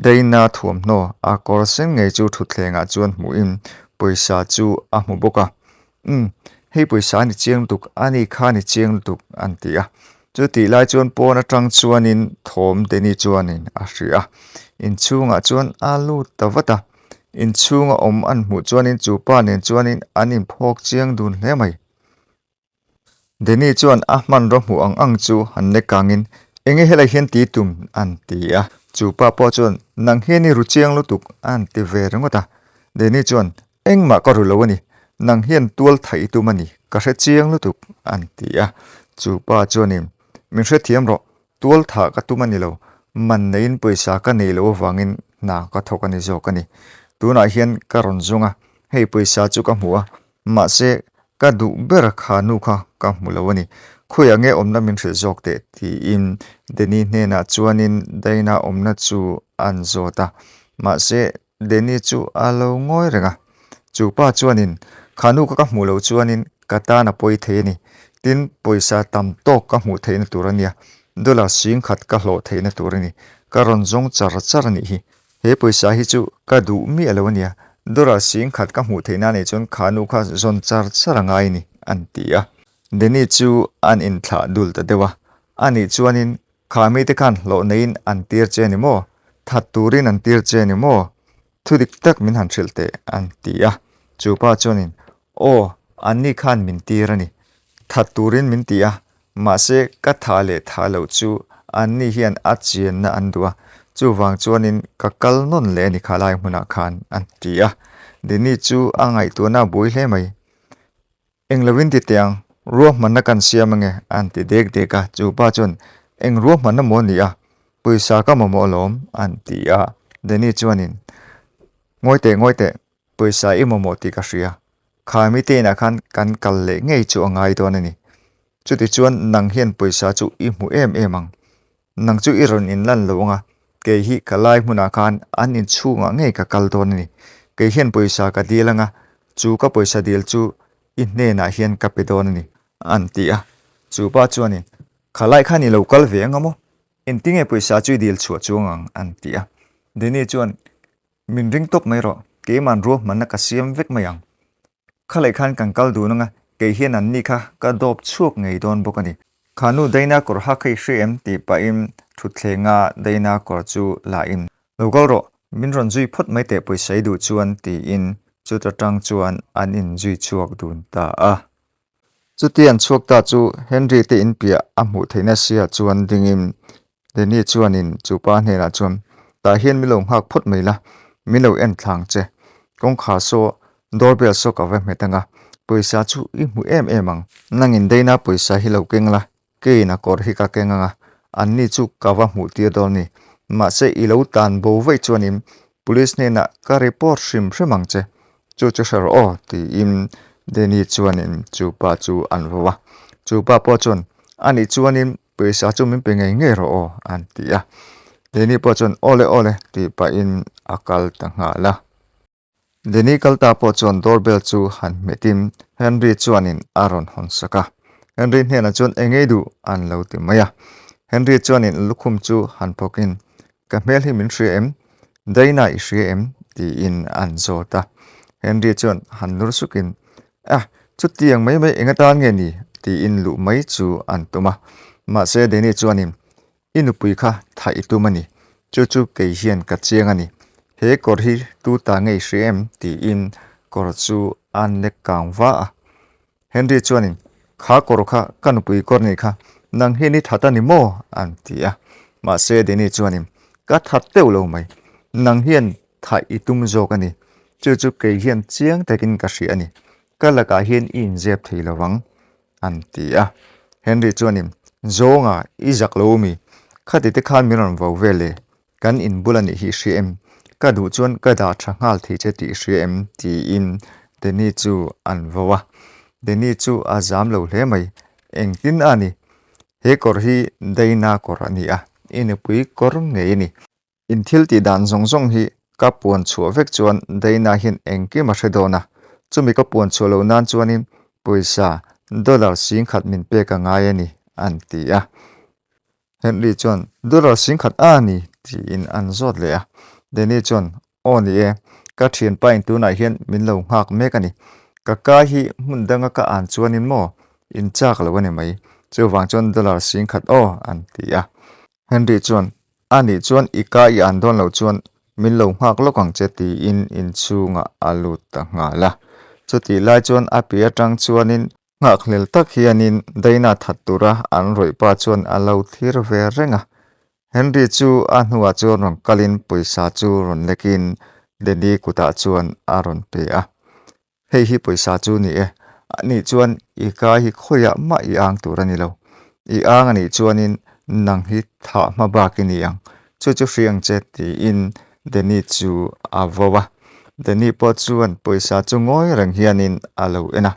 Dayna thuamhnaw a kawr sen ngei chu thutthlengah chuan hmuhin pawisa chu a hmu bawk a. Umm, hei pawisa a ni chiang lutuk, a ni kha a ni chiang lutuk an ti a. Chutih lai chuan pawn atang chuanin thawm Danny chuanin a hria a, inchhungah chuan a lut ta vat a. Inchhunga awm an hmuh chuanin chu pa nen chuanin an inphawk chiang dun hle mai. Danny chuan a hmanraw hmuh ang ang chu han lek kangin, Enge helai hian ti tum? an ti a. Chu pa pawh chuan, Nang hian i ru chiang lutuk an ti ve ringawt a. Danny chuan, Engmah ka ru lo a ni, nang hian tual thaih i tum a ni, ka hre chiang lutuk, an ti a. Chu pa chuanin, Min hrethiam rawh, tual thah ka tum a ni lo, man neiin pawisa ka nei lo avangin hna ka thawk a ni zawk a ni. Tunah hian ka rawn zawng a, hei pawisa chu ka hmu a, mahse ka duh ber kha nu kha ka hmu lo a ni. Khawiah nge awmna min hrilh zawk teh? tiin Danny hnenah chuanin Dayna awmna chu an zawt a, mahse Danny chu a lo ngawi reng a, chu pa chuanin, Kha nu ka ka hmuh loh chuanin ka tan a pawi thei a ni. Tin, pawisa tam tawk ka hmuh theihna tur a nia, dollar 10,000 ka hlawh theihna tur a ni. Ka rawn zawng char char a nih hi. He pawisa hi chu ka duh miah lo a nia, dollar 10,000 ka hmuh theihna a nih chuan kha nu kha zawn char char a ngai a ni, an ti a. Danny chu an inthlah dul ta deuh a, a nih chuanin Kha mite khan hlawh neiin an tir che ni maw? That turin an tir che ni maw? Thu dik tak min han hrilh teh, an ti a. Chu pa chuanin, Aw, anni khan min tir a ni. That turin min ti a, mahse ka tha leh tha loh chu anni hian a chianna an duh a, chuvang chuanin ka kal nawn leh a ni kha lai hmunah khan, an ti a. Dini chu a ngaihtuahna a buai hle mai. Eng lovin ti teh ang, ruahmanna kan siam ange, an ti dek dek a. Chu pa chuan, Eng ruahmanna maw ni a? Pawisa ka mamawh alawm, an ti a. Danny chuanin, Ngawi teh, ngawi teh, pawisa i mamawh tih ka hria. Kha mite inah khan kan kal leh ngei chu a ngai dawn a ni. Chutichuan nang hian pawisa chu i hmu em em ang. Nang chu i rawn inlan lo anga, kei hi ka lai hmunah khan an inchhungah ngei ka kal dawn a ni. Kei hian pawisa ka dil anga, chu ka pawisa dil chu i hnenah hian ka pe dawn a ni, an ti a. Chu pa chuanin, Kha lai khan i lo kal ve anga maw? Engtinge pawisa chu i dil chhuah chuang ang? an ti a. Danny chuan, Min ring tawp mai rawh, keima'n ruahmanna ka siam vek mai ang. Khalai khan kan kal dun anga, kei hian anni kha ka dawp chhuak ngei dawn bawk a ni. Kha nu Daina kawr ha kha i hria em? tih pahin thutthlenga Daina kawr chu la in, Lo kal rawh, min rawn zui phawt mai teh pawisa i duh chuan tiin chuta tang chuan an inzui chhuak dun ta a. Chuti an chhuak ta chu Henry te in piah a hmuh theihna sia chuan dingin Danny chuanin chu pa hnenah chuan, Tah hian min lo nghak phawt mai la, min lo en thlang che. Kawngkhar saw doorbell saw ka va hmet ang a, pawisa chu i hmu em em ang. Nangin Dana pawisa hi lo keng la, Keiin a kawr hi ka keng ang a, anni chu ka va hmuh tir dawn ni. Mahse i lo tan bo vaih chuanin Police hnenah ka report hrim hrim ang che. Chu chu hre rawh aw, tiin Danny chuanin chu pa chu an vo a. Chu pa pawh chuan, Anih chuanin pawisa chu min pe ngei ngei rawh aw, an ti a. Danny pawh chuan, Awle awle, tih pahin a kal ta nghal a. Danny kalta pawh chuan doorbell chu han hmetin Henry chuanin a rawn hawn sak a. Henry hnenah chuan eng ei duh an lo ti mai a. Henry chuanin lukhum chu han phawkin, Ka hmel hi min hria em? Dayna i hria em? tiin an zawt a. Henry chuan han nur sukin, Ah, chutiang mai mai eng atan nge ni? tiin luh mai chu an tum a. Mahse Danny chuanin, I nupui kha thaih i tum a ni, chu chu kei hian ka chiang a ni. He kawr hi tu ta nge i hria em? tiin kawr chu an lek kang va a. Henry chuanin, Kha kawr kha ka nupui kawr nih kha, nang hian i that a ni maw? an ti a. Mahse Danny chuanin, Ka that deuh lo mai, nang hian thah i tum zawk a ni, chu chu kei hian chiang takin ka hria a ni, ka lakah hian i inzep thei lo vang, an ti a. Henry chuanin, Zawnga, i zak lo mi? Khati te khan min rawn vo vel e, Kan inbul a nih hi i hria em? Ka duh chuan ka dah tha nghal thei che tih i hria em? tiin Danny chu an vo a. Danny chu a zam lo hle mai. Engtin a ni? He kawr hi Dayna kawr a ni a, i nupui kawr ngei a ni. In thil tih dan zawng zawng hi ka puan chhuah vek chuan Dayna hian engkim a hre dawn a. Chumi ka puan chhuah loh nan chuanin pawisa dollar 10,000 min pek a ngai a ni, an ti a. Henry chuan, Dollar 10,000 a ni? tiin an zawt leh a. Danny chuan, Aw ni e, ka thianpain tunah hian min lo nghak mek a ni. Ka ka hi hmun danga ka an chuanin maw? In chak lo a ni mai. Chuvang chuan dollar 10,000 aw, an ti a. Henry chuan, A nih chuan i ka i an dawn loh chuan min lo nghak lawk ang che tiin inchhungah a lut ta nghal a. Chutih lai chuan a pi atang chuanin Nghakhlel tak hianin Dayna that tura an rawih pa chuan a lo thlir ve reng a. Henry chu a hnuah chuan rawn kalin pawisa chu rawn lekin Danny kutah chuan a rawn pe a. Hei hi pawisa chu ni e, anih chuan i ka hi khawiah mah i ang tur a ni lo. I ang anih chuanin nang hi thah hma bak i ni ang, chu chu hri ang che tiin Danny chu a vo a. Danny pawh chuan pawisa chu ngawi reng hianin a lo en a.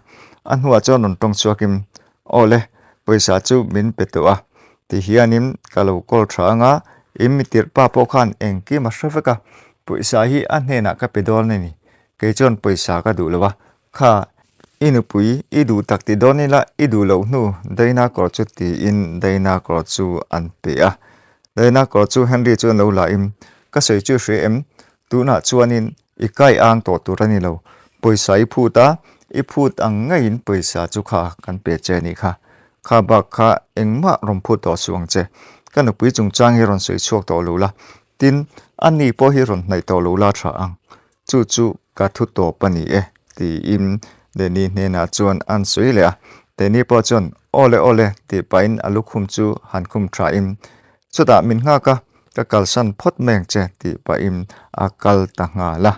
A hnuah chuan rawn tawng chhuakin, Aw le, pawisa chu min pe tawh a. Ti hianin ka lo call tha anga, in mi tirh pa pawh khan engkim a hre vek a. Pawisa hi a hnenah ka pe dawn a ni. Kei chuan pawisa ka duh lo a. Kha, i nupui i duh tak ti dawn ila i duh loh hnu Dayna kawr chu tiin Dayna kawr chu an pe a. Dayna kawr chu Henry chuan lo la in, Ka sawi chu hria em? Tunah chuanin i kai ang tawh tur a ni lo. Pawisa i phut a, i phut ang ngeiin pawisa chu kha kan pe che a nih kha. Kha bak kha engmah rawn phut tawh suh ang che. Ka nupui chungchang hi rawn sawi chhuak tawh lo la. Tin, a ni pawh hi rawn hnaih tawh lo la tha ang. Chu chu ka thu tawp a ni e, tiin Danny hnenah chuan an sawi leh a. Danny pawh chuan, Aw le, aw le, tih pahin a lukhum chu han khum thain, Chutah min nghak a, ka kalsan phawt mai ang che, tih pahin a kal ta nghal a.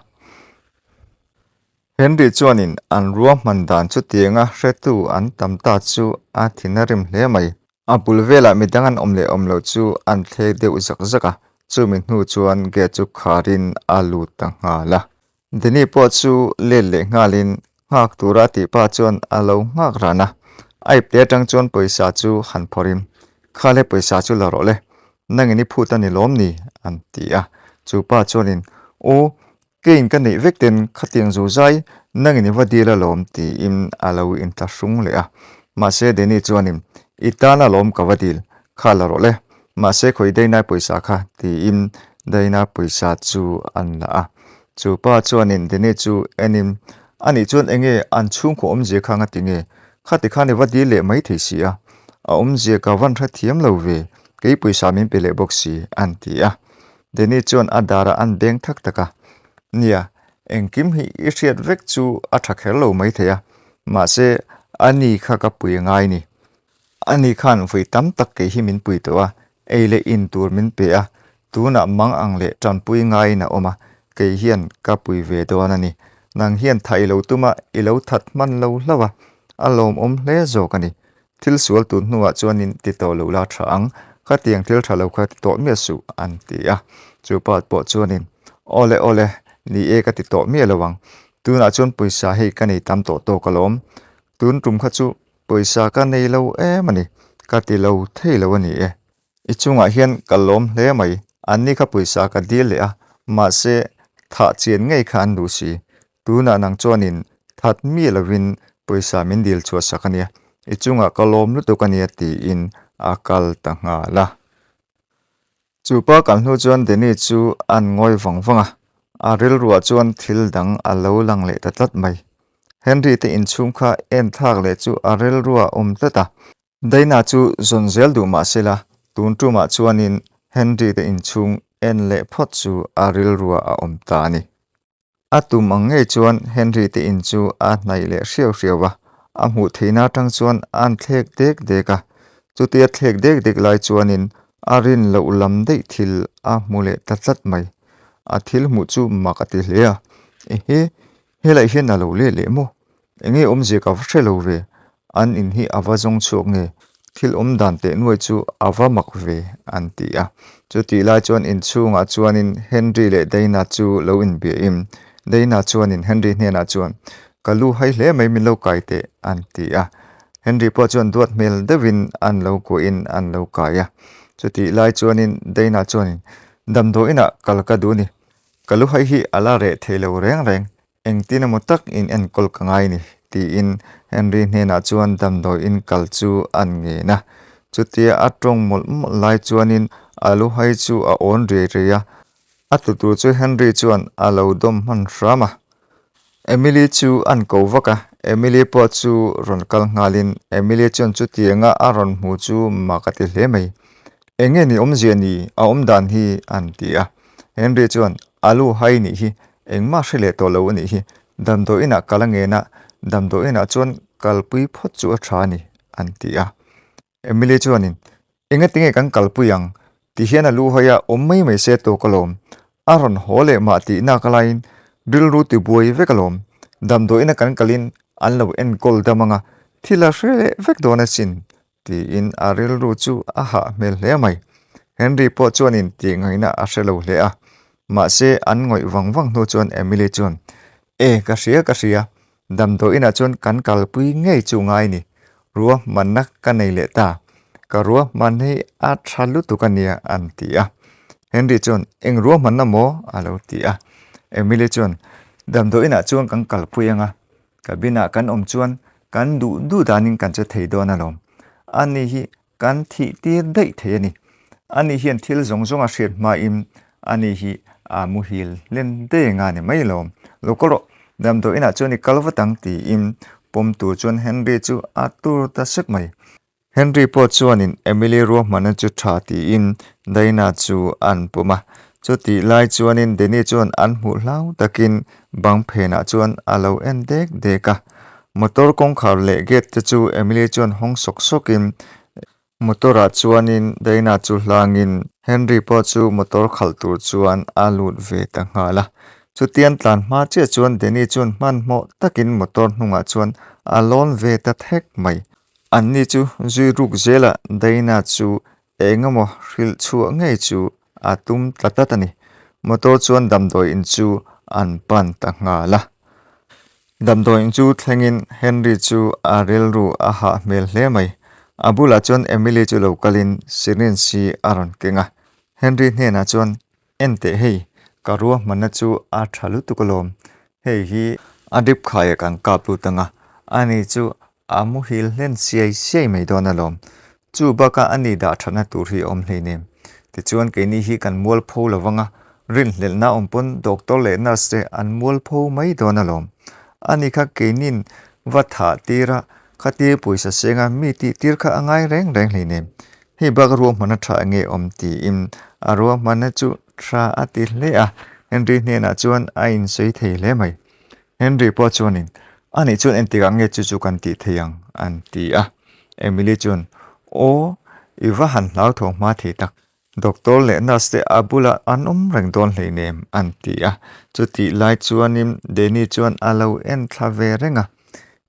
Henry chuanin an ruahman dan chutianga hretu an tam ta chu a thin a rim hle mai. A bul velah midang an awm leh awm loh chu an thlek deuh zak zak a, chumi hnu chuan gate chu kharin a lut ta nghal a. Danny pawh chu let leh nghalin nghak tura tih pa chuan a lo nghak ran a, a ipte atang chuan pawisa chu han phawrh in, Kha le pawisa chu la rawh le, nangin i phut a ni lawm ni? an ti a. Chu pa chuanin, Aw, Keiin ka neih vek ten khatiang zu zai nangin i va dil alawm tiin a lo inthlahrung leh a. Mahse Danny chuanin, I tan alawm ka va dil, kha la rawh le. Mahse khawi Dayna pawisa kha tiin Dayna pawisa chu an la a. Chu pa chuanin Danny chu enin, Anih chuan enge an chhungkaw awmzia kha nga tinge? Khati khan i va dil leh mai thei si a. A awmzia ka van hrethiam lo ve, kei pawisa min pe leh bawk si an ti a. Danny chuan a darah an beng thak tak a, Nia, engkim hi i hriat vek chu a tha kher lo maithei a, mahse a ni kha ka pui ngai ni. A ni khan vawi tam tak kei hi min pui tawh a, ei leh in tur min pe a, tunah mang ang leh tanpui ngaiin a awm a, kei hian ka pui ve dawn a ni. Nang hian tha i lo tum a, i lo that hman lo hlauh a, a lawmawm hle zawk a ni. Thil sual tun hnuah chuanin ti tawh loh la tha ang, khatiang thil tha lo kha ti tawh miah suh, an ti a. Chu pa pawh chuanin, Aw le, aw le, ni e ka ti tawh miah lo ang. Tunah chuan pawisa hei ka nei tam tawh tawk alawm. Tun tum kha chu pawisa ka nei lo em a ni, ka ti lo thei lo a ni e. I chungah hian ka lawm hle mai, anni kha pawisa ka dil leh a, mahse thah chian ngei kha an duh si. Tunah nang chuanin that mi lovin pawisa min dil chhuah sak a nia, i chungah ka lawm lutuk a nia tiin a kal ta nghal a. Chu pa kal hnu chuan Danny chu an ngawi vang vang a, a rilruah chuan thil dang a lo lang leh ta tlat mai. Henry te inchhung kha en thlak leh chu a rilruah a awm tlat a, Dayna chu zawn zel duh mah se la, tun tumah chuanin Henry te inchhung en leh phawt chu a rilruah a awm ta a ni. A tum ang ngei chuan Henry te in chu a hnaih leh hriau hriau a, a hmuh theihna atang chuan a'n thlek dek dek a. Chutia thlek dek dek lai chuanin a rin loh lam daih thil a hmu leh ta tlat mai. A thil hmuh chu mak a ti hle a, Ehe, helaiah hian a lo let leh maw? Enge awmzia ka va hre lo ve, an in hi a va zawng chhuak nge, thil awm dan teh nuai chu a va mak ve, an ti a. Chutih lai chuan inchhungah chuanin Henry leh Dana chu lo inbiahin, Dana chuanin Henry hnenah chuan, Ka lu hai hle mai min lo kai teh, an ti a. Henry pawh chuan duat hmel deuhin an lo kuahin an lo kai a. Chutih lai chuanin Dana chuanin, Damdawiinah kal ka duh a ni, ka lu hai hi a la reh thei lo reng reng, Engtin emaw tak in enkawl ka ngai ni, tiin Henry hnenah chuan damdawi in kal chu an ngen a. Chutia a tawng mawlh mawlh lai chuanin a lu hai chu a awn riai riai a, a tlu tur chu Henry chuan a lo dawm hman hram a. Emily chu an ko vak a, Emily pawh chu rawn kal nghalin Emily chuan chutianga a rawn hmu chu mak a ti hle mai. Enge ni awmzia ni a awm dan hi an ti a. Henry chuan a lu hai nih hi Engmah hre leh tawh lo a nih hi, damdawi inah kal a ngen a, damdawi inah chuan kalpui phawt chu a tha a ni, an ti a. Emily chuanin, Engati nge kan kalpui ang? Ti hian a lu hawi a, awm mai mai se tawk alawm. A rawn haw leh mah tih nak alaiin rilru ti buai vek alawm. Damdawi ina kan kalin an lo enkawl dam anga, thil a hre leh vek dawn asin, tiin a rilru chu a hah hmel hle mai. Henry pawh chuanin tih ngaihna a hre lo hle a, mahse an ngawih vang vang hnu chuan Emily chuan, E, ka hria ka hria, damdawi inah chuan kan kalpui ngei chu ngai ni, ruahmanna ka nei leh ta, ka ruahman hi a tha lutuk a nia an ti a. Henry chuan, Eng ruahmanna maw? a lo ti a. Emily chuan, Damdawi inah chuan kan kalpui ang a, Cabin-ah kan awm chuan kan duh duh danin kan che thei dawn alawm. Ani hi kan thih tir daih thei a ni. Ani hian thil zawng zawng a hriat hmain ani hi a muhil hlen deng a ni mai alawm. Lo kal rawh, damdawi inah chuan i kal vat ang tiin pawm tur chuan Henry chu a tur ta sek mai. Henry pawh chuanin Emily ruahmanna chu tha tiin Dayna chu an pawm a. Chutih lai chuanin Danny chuan an hmuh hlau takin bang phenah chuan a lo en dek dek a. Motor kawngkhar leh gate te chu Emily chuan hawng sawk sawkin motor-ah chuanin Dayna chu hlangin Henry pawh chu motor khalh tur chuan a lut ve ta nghal a. Chutian tlan hma chiah chuan Danny chuan hmanhmawh takin motor hnungah chuan a lawn ve ta thek mai. Anni chu zui ruk zelah Dayna chu eng emaw hrilh chhuah ngei chu a tum tla tlat a ni. Motor chuan damdawi in chu an pan ta nghal a. Damdawi in chu thlengin Henry chu a rilru a hah hmel hle mai. A bulah chuan Emily chu lo kalin syringe hi a rawn keng a. Henry hnenah chuan En teh hei, ka ruahmanna chu a tha lutuk alawm. Hei hi a drip khaiah kan kap lut ang a, ani chu a muhil hlen siai siai mai dawn alawm. Chu bakah ani dah thatna tur hi a awm hleinem. Tichuan keini hi kan mualpho lo vang a, rinhlelhna awm pawn doctor leh nurse te an mualpho mai dawn alawm. Ani kha keinin va thah tir a, khatia pawisa senga mi tih tir kha a ngai reng reng hleinem. Hei bak ruahmanna tha enge awm tiin a ruahmanna chu tha a ti hle a, Henry hnenah chuan a insawi thei hle mai. Henry pawh chuanin, Anih chuan entikah nge chu chu kan tih thei ang? an ti a. Emily chuan, Aw, i va han hlauthawng hma thei tak. Doctor leh nurse te a bulah an awm reng dawn hleinem, an ti a. Chutih lai chuanin Danny chuan a lo en thla ve reng a,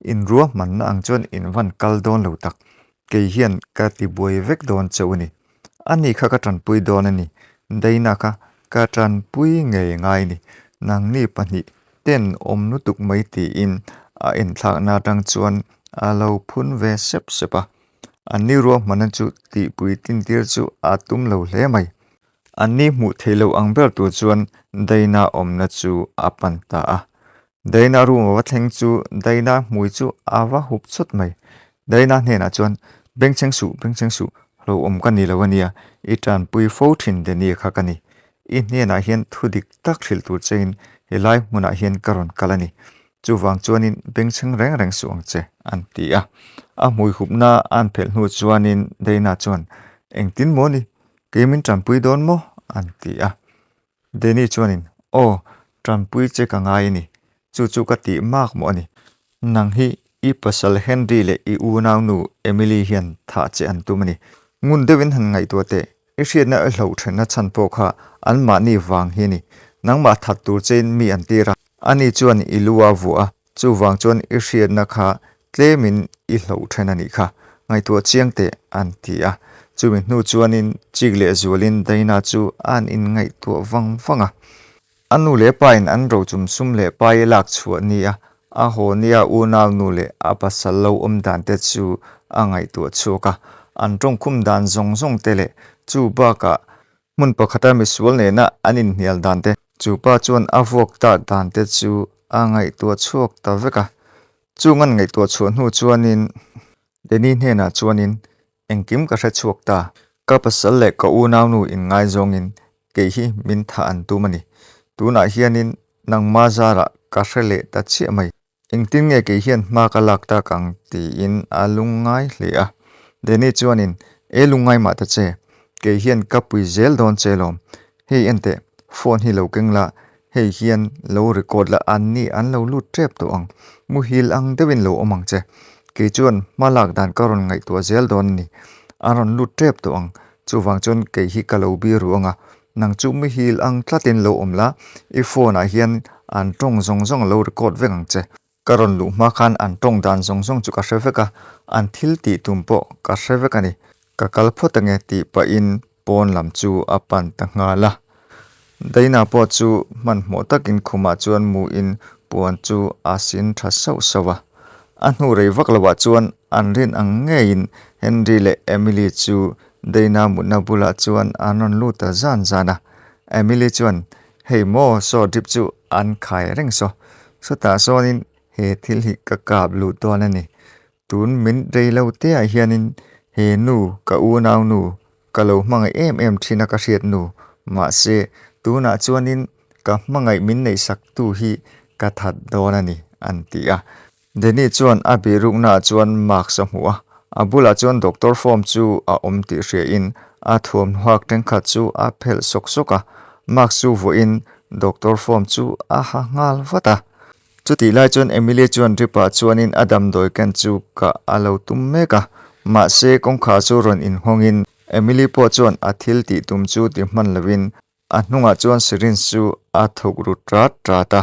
In ruahmanna ang chuan in van kal dawn lo tak. Kei hian ka ti buai vek dawn chauh a ni. Ani kha ka tanpui dawn a ni. Daina kha ka tanpui ngei ngai a ni. Nangni pahnih ten awm lutuk mai tiin a enthlakna atang chuan a lo phun ve sep sep a. Anni ruahmanna chu tihpui tintir chu a tum lo hle mai. Anni hmuh theih loh ang ber tur chuan Daina awmna chu a pan ta a. Daina room a va thleng chu Daina hmui chu a va hup chawt mai. Daina hnenah chuan, Bengchheng suh, bengchheng suh, hlauhawm ka ni lo a nia, i tanpui fo thin Denie kha ka ni. I hnenah hian thu dik tak hrilh tur chein helai hmunah hian ka rawn kal a ni. Chuvang chuanin bengchheng reng reng suh ang che, an ti a. A hmui hupna an phelh hnu chuanin Daina chuan, Engtin maw ni? Kei min tanpui dawn maw? an ti a. Danny chuanin, Aw, Tanpui che ka ngai a ni. Chu chu ka tih mak mawh a ni. Nang hi i pasal Henry leh i unaunu Emily hian thah che an tum a ni. Ngun deuhin han ngaihtuah teh, i hriatna i hloh thenna chhan pawh kha anmahni vang hi a ni. Nangmah that tur chein mi an tir a, ani chuan i lu a vuah a, chuvang chuan i hriatna kha tlemin i hloh then a nih kha. Ngaihtuah chiang teh an ti a. Chumi hnu chuanin chik leh zualin Daina chu a an inngaihtuah vang vang a. A nu leh pa in an rochum sum leh pai lak chhuah nia a haw nia unau nu leh a pasal lo awm dan te chu a ngaihtuah chhuak a, an tawngkhum dan zawng zawng te leh chu bakah hmun pakhata misual nena an inhnial dan te, chu pa chuan a vuak tak dan te chu a ngaihtuah chhuak ta vek a. Chung an ngaihtuah chhuah hnu chuanin Danny hnenah chuanin Engkim ka hre chhuak ta. Ka pasal leh ka unaunu inngaizawngin kei hi min thah an tum a ni. Tunah hianin nangma zarah ka hre leh ta chiah mai. Engtin nge kei hian hma ka lak tak ang tiin a lungngai hle a. Danny chuanin, E lungngai mah ta che, kei hian ka pui zel dawn che lawm. Hei enteh, phone hi lo keng la, hei hian lo record la an ni an lo lut tep tawh ang. Muhil ang deuhin lo awm ang che. Kei chuan hma lak dan ka rawn ngaihtuah zel dawn a ni. An rawn lut tep tawh ang. Chuvang chuan kei hi ka lo bi ru ang a. Nang chu muhil ang tlatin lo awm la, i phone ah hian an tawng zawng zawng lo record vek ang che. Ka rawn luh hma khan an tawng dan zawng zawng chu ka hre vek a, an thil tih tum pawh ka hre vek a ni. Ka kal phawt ange tih pahin pawn lam chu a pan ta nghal a. Daina pawh chu hmanhmawh takin khumah chuan muin puan chu a sin tha sauh sauh a. A hnu rei vak loah chuan an rin ang ngeiin Henry leh Emily chu Daina mutna bulah chuan an rawn lut ta zan zan a. Emily chuan Hei maw saw drip chu an khai reng saw. Sawtah sawnin he thil hi ka kap luh dawn a ni. Tun min rei lo te ah hianin he nu ka unau nu ka lo hmangaih em em thin a ka hriat nu. Mahse tunah chuanin ka hmangaih min neihsak tu hi ka that dawn a ni an ti a. Danny chuan a bihruknaah chuan mask a hmuh a, a bulah chuan doctor form chu a awm tih hriain a thuamhnuak thenkhat chu a phelh sawk sawk a, mask chu vuahin doctor form chu a ha nghal vat a. Chutih lai chuan Emily chuan drip-ah chuanin a damdawi ken chu kah a lo tum mek a, mahse kawngkhar chu rawn inhawngin Emily pawh chuan a thil tih tum chu ti hman lovin A hnungah chuan syringe chu a thuk ru tat tat a,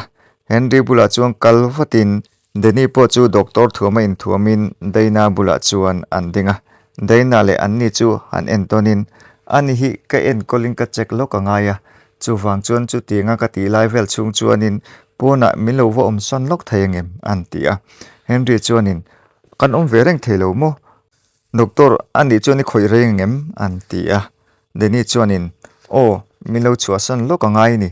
Henry bulah chuan kal vatin Danny pawh chu doctor thuama inthuamin Dayna bulah chuan an ding a, Dayna leh anni chu han en tawnin, Ani hi ka enkawlin ka check lawk a ngai a, chuvang chuan chutianga ka tih lai vel chhung chuanin pawnah min lo va awmsawn lawk thei angem? an ti a, Henry chuanin, Kan awm ve reng thei lo maw? Doctor, a nih chuan i khawih reng angem? an ti a. Danny chuanin, Aw, min lo chhuahsan lawk a ngai a ni.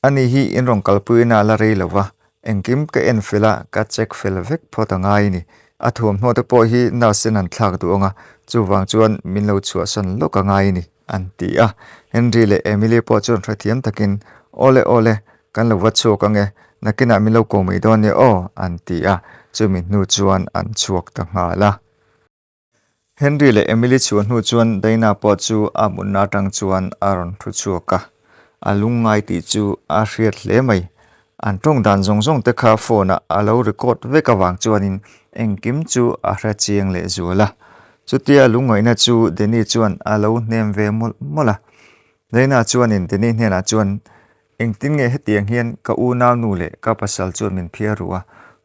Ani hi in rawn kalpuina a la rei lo va, engkim ka en fel a, ka check fel vek phawt a ngai a ni. A thuamhnaw te pawh hi nurse ten an thlak duh ang a, chuvang chuan min lo chhuahsan lawk a ngai a ni, an ti a. Henry leh Emily pawh chuan hrethiam takin, Awle, awle, kan lo va chhuak ang e, nakinah min lo ko mai dawn nia aw, an ti a. Chumi hnu chuan an chhuak ta nghal a. Henry leh Emily chhuah hnu chuan Dayna pawh chu a mutna atang chuan a rawn thu chhuak a, a lungngai tih chu a hriat hle mai. An tawng dan zawng zawng te kha phone ah a lo record vek avang chuanin engkim chu a hre chiang leh zual a. Chutia lungngaihna chu Danny chuan a lo hnem ve mawlh mawlh a. Dayna chuanin Danny hnenah chuan, Engtin nge hetiang hian ka unau nu leh ka pasal chuan min phiar ru a,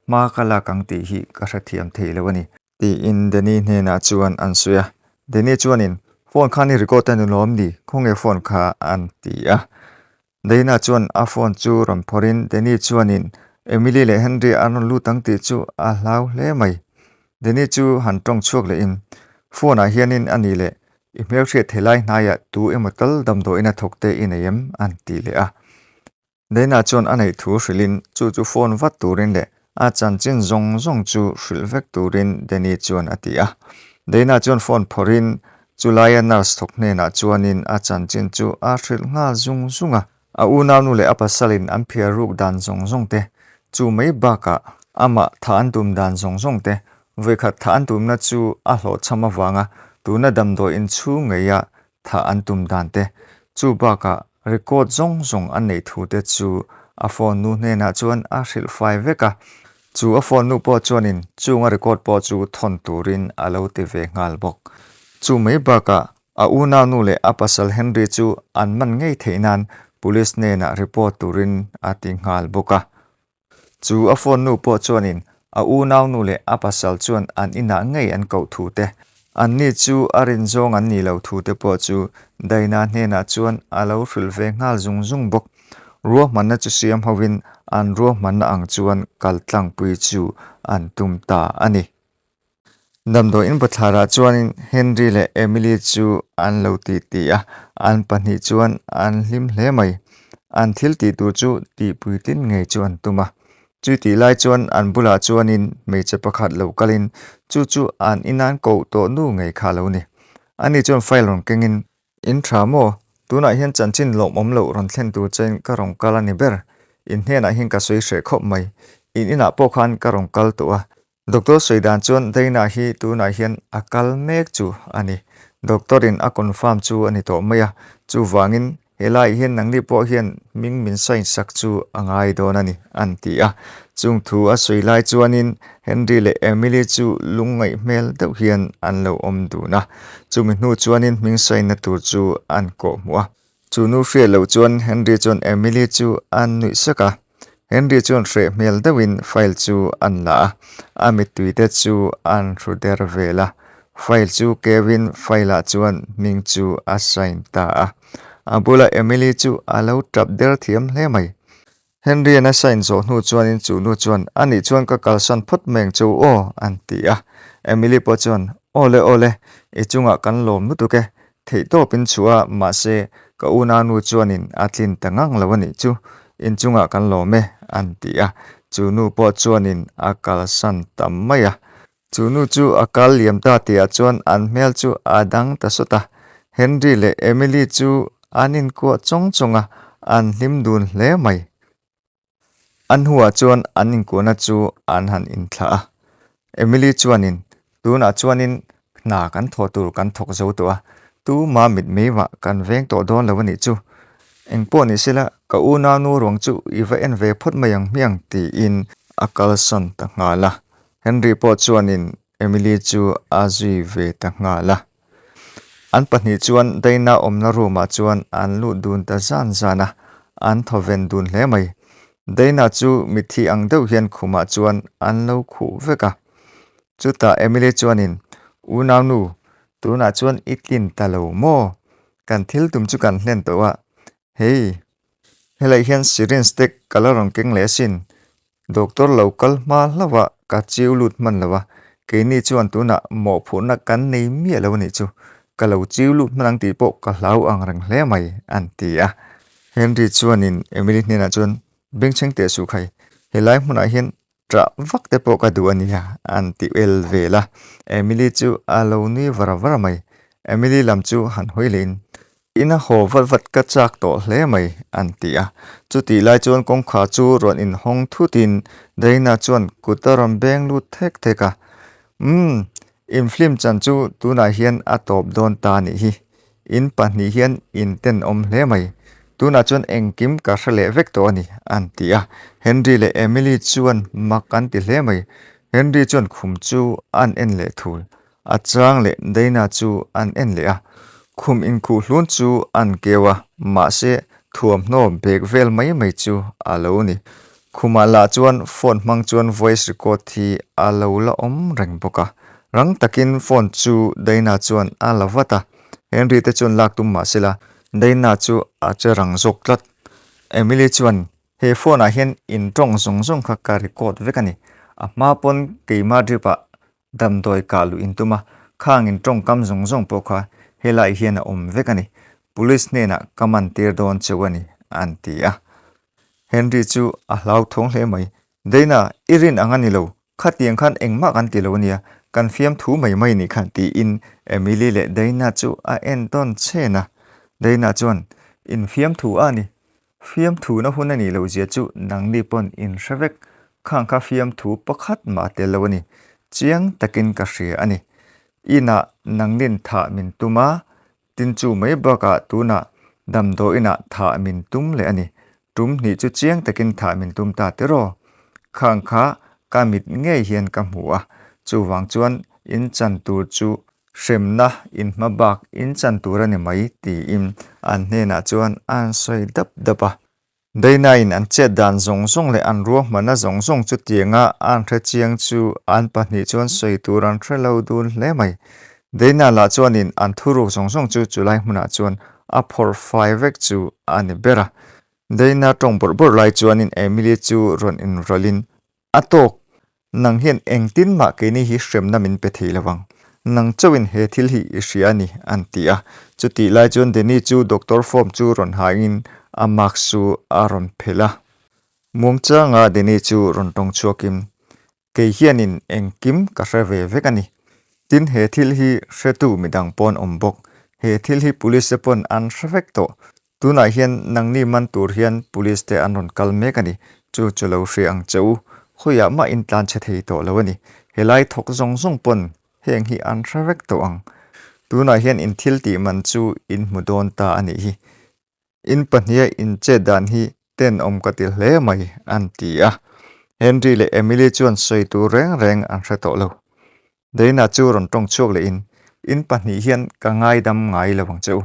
hma ka lak ang tih hi ka hrethiam thei lo a ni. Tiin Danny hnenah chuan an sawi a. Danny chuanin, Phone khan i record a ni lawm ni? Khawnge phone kha? an ti a. Dana chuan a phone chu rawn phawrhin Danny chuanin Emily leh Henry an rawn lut ang tih chu a hlau hle mai. Danny chu han tawng chhuak lehin, Phone ah hianin a nih leh i hmelhriat thelai hnaiah tu emaw tal damdawiin a thawk te i nei em? an ti leh a. Dana chuan a neih thu hrilhin chu chu phone vat turin leh a chanchin zawng zawng chu hrilh vek turin Danny chuan a ti a. Dana chuan phone phawrhin chulaia nurse thawk hnenah chuanin a chanchin chu a hrilh nghal zung zung a. A unaunu leh a pasalin an phiar ruk dan zawng zawng te, chu mai bakah amah thah an tum dan zawng zawng te, vawikhat thah an tumna chu a hlawhchham avanga tuna damdawi inchhung ngeia thah an tum dan te, chu bakah record zawng zawng an neih thu te chu A phone nu hnenah chuan a hrilh fai vek a. Chu a phone nu pawh chuanin chung a record pawh chu thawn turin a lo ti ve nghal bawk. Chu mai bakah a unau nu leh a pasal Henry chu an man ngei theih nan police hnenah report turin a ti nghal bawk a. Chu a phone nu pawh chuanin a unau nu leh a pasal chuan an inah ngei an koh thu te, anni chu a rin zawng an nih loh thu te pawh chu Daina hnenah chuan a lo hrilh ve nghal zung zung bawk. Ruahmanna chu siam hovin an ruahmanna ang chuan kal tlangpui chu an tum ta a ni. Damdawi in bathlarah chuanin Henry leh Emily chu an lo ti ti a, an pahnih chuan an hlim hle mai. An thil tih tur chu tihpuitlin ngei chu an tum a. Chu tih lai chuan an bulah chuanin hmeichhe pakhat lo kalin chu chu an inan koh tawh nu ngei kha a lo ni. Ani chuan file rawn kengin In tha maw? Tunah hian chanchin lawmawm loh rawn thlen tur chein ka rawn kal a ni ber. In hnenah hian ka sawi hreh khawp mai. In inah pawh khan ka rawn kal tawh a. Doctor sawi dan chuan Dana hi tunah hian a kal mek chu a ni. Doctor in a confirm chu a ni tawh mai a. Chuvangin helaiah hian nangni pawh hian hming min sign sak chu a ngai dawn a ni, an ti a. Chung thu a sawi lai chuanin Henry leh Emily chu lungngaih hmel deuh hian an lo awm dun a, chumi hnu chuanin hming saina tur chu an kawh hmuh a. Chu nu hriat loh chuan Henry chuan Emily chu a nuih sak a, Henry chuan hreh hmel deuhin file chu an la a, a mittui te chu an hru der vel a. File chu keuin file ah chuan hming chu a sign ta a. A bula Emily chu a lo tap der thiam hle mai. Henry-a'n a sign zawh hnu chuanin chu nu chuan, A nih chuan ka kalsan phawt mai ang che u aw, an ti a. Emily pawh chuan, Aw le, aw le, i chungah kan lawm lutuk e, theihtawpin chhuah a, mahse, ka unau nu chuanin a tlin ta ngang lo a nih chu, in chungah kan lawm e, an ti a. Chu nu pawh chuanin a kalsan ta mai a. Chu nu chu a kal liam ta tihah chuan an hmel chu a dang ta sawt a. Henry leh Emily chu an inkuah chawng chawng a, an hlim dun hle mai. A hnuah chuan an inkuahna chu an han inthlah a. Emily chuanin, Tunah chuanin hna kan thawh tur kan thawk zo tawh a, tuma mit mai mah kan veng tawh dawn lo a nih chu. Engpawh ni sela, ka unau nu ruang chu i va en ve phawt mai ang hmiang, tiin a kalsawn ta nghal a. Henry pawh chuanin Emily chu a zui ve ta nghal a. An pahnih chuan Dana awmna room ah chuan an lut dun ta zan zan a, an thawven dun hle mai. Dana chu mitthi ang deuh hian khumah chuan an lo khuh vek a. Chutah Emily chuanin, Unaunu, tunah chuan i tlin ta lo maw? Kan thil tum chu kan hlen tawh a. Hei, helai hian syringe te ka la rawn keng leh asin. Doctor lo kal hma hlauh a, ka chiu lut hman lo a, keini chuan tunah mawhphurhna kan nei miah lo a nih chu, ka lo chiu lut hman ang tih pawh ka hlau ang reng hle mai, an ti a. Henry chuanin Emily hnenah chuan, Bengchheng teh suh khai, helai hmunah hian ṭah vak te pawh ka duh a nia, an ti el vel a. Emily chu a lo nui var var mai. Emily lam chu han hawi lehin, Ina haw vat vat ka chak tawh hle mai, an ti a. Chutih lai chuan kawngkhar chu rawn inhawng thutin Dana chuan kut a rawn beng lut thek thek a. Umm, in film chan chu tunah hian a tawp dawn ta nih hi. In pahnih hian in tenawm hle mai. Tunah chuan engkim ka hre leh vek tawh a ni, an ti a. Henry leh Emily chuan mak an ti hle mai. Henry chuan khum chu an en leh thul. A chang leh Dana chu an en leh a, khum inkhuh hlun chu an keu a, mahse thuamhnaw bag vel mai mai chu a lo ni. Khumah lah chuan phone hmang chuan voice record hi a lo la awm reng bawk a. Rang takin phone chu Dana chuan a la vat a, Henry te chuan lak tum mahsela Dana chu a che rang zawk tlat. Emily chuan He phone ah hian in tawng zawng zawng kha ka record vek a ni. A hma pawn keima drip ah Damdawi kah luh in tum a, khangin tawngkam zawng zawng pawh kha helai hian a awm vek a ni. Police hnenah ka man tir dawn cheu a ni, an ti a. Henry chu a hlauthawng hle mai. Dana, i rin ang a ni lo. Khatiang khan engmah kan ti lo a nia, kan fiamthu mai mai nih khan, tiin Emily leh Dana chu a en tawn chhen a. Dana chuan, In fiamthu a ni. Fiamthuna hun a nih loh zia chu nangni pawn in hre vek, khang kha fiamthu pakhat mah a tel lo a ni, chiang takin ka hria a ni. Inah nangnin thah min tum a, tin chu mai bakah tunah damdawiinah thah min tum leh a ni. Tum hnih chu chiang takin thah min tum ta tiraw? Khang kha ka mit ngei hian ka hmu a, chuvang chuan in chan tur chu hremna in hma bak in chan tur a ni mai tiin an hnenah chuan a han sawi dap dap a. Daina-in an chet dan zawng zawng leh an ruahmanna zawng zawng chu tianga an hre chiang chu an pahnih chuan sawi tur an hre lo dun hle mai. Daina lah chuanin an thuruk zawng zawng chu chulai hmunah chuan a phawrh fai vek chu a ni ber a. Daina tawng bawrh bawrh lai chuanin Emily chu rawn inrawlhin A tawk, nang hian engtin mah keini hi hremna min pe thei lo ang. Nang chauhin he thil hi i hria a ni, an ti a. Chutih lai chuan Danny chu doctor form chu rawn hain a mask chu a rawn phelh a. Muangchanga Danny chu rawn tawng chhuakin, Kei hianin engkim ka hre ve vek a ni. Tin, he thil hi hretu midang pawn awm bawk. He thil hi police te pawn an hre vek tawh. Tunah hian nangni man tur hian police te an rawn kal mek a ni. Chu chu lo hria ang che u. Khawiah mah in tlan chhe thei tawh lo a ni. Helai thawk zawng zawng pawn heng hi an hre vek tawh ang. Tunah hian in thil tih man chu in hmu dawn ta a nih hi. In pahniha in chet dan hi tenawm ka ti hle mai, an ti a. Henry leh Emily chuan sawi tur reng reng an hre tawh lo. Dana chu rawn tawng chhuak lehin, In pahnih hian ka ngaidam ngai lo ang che u.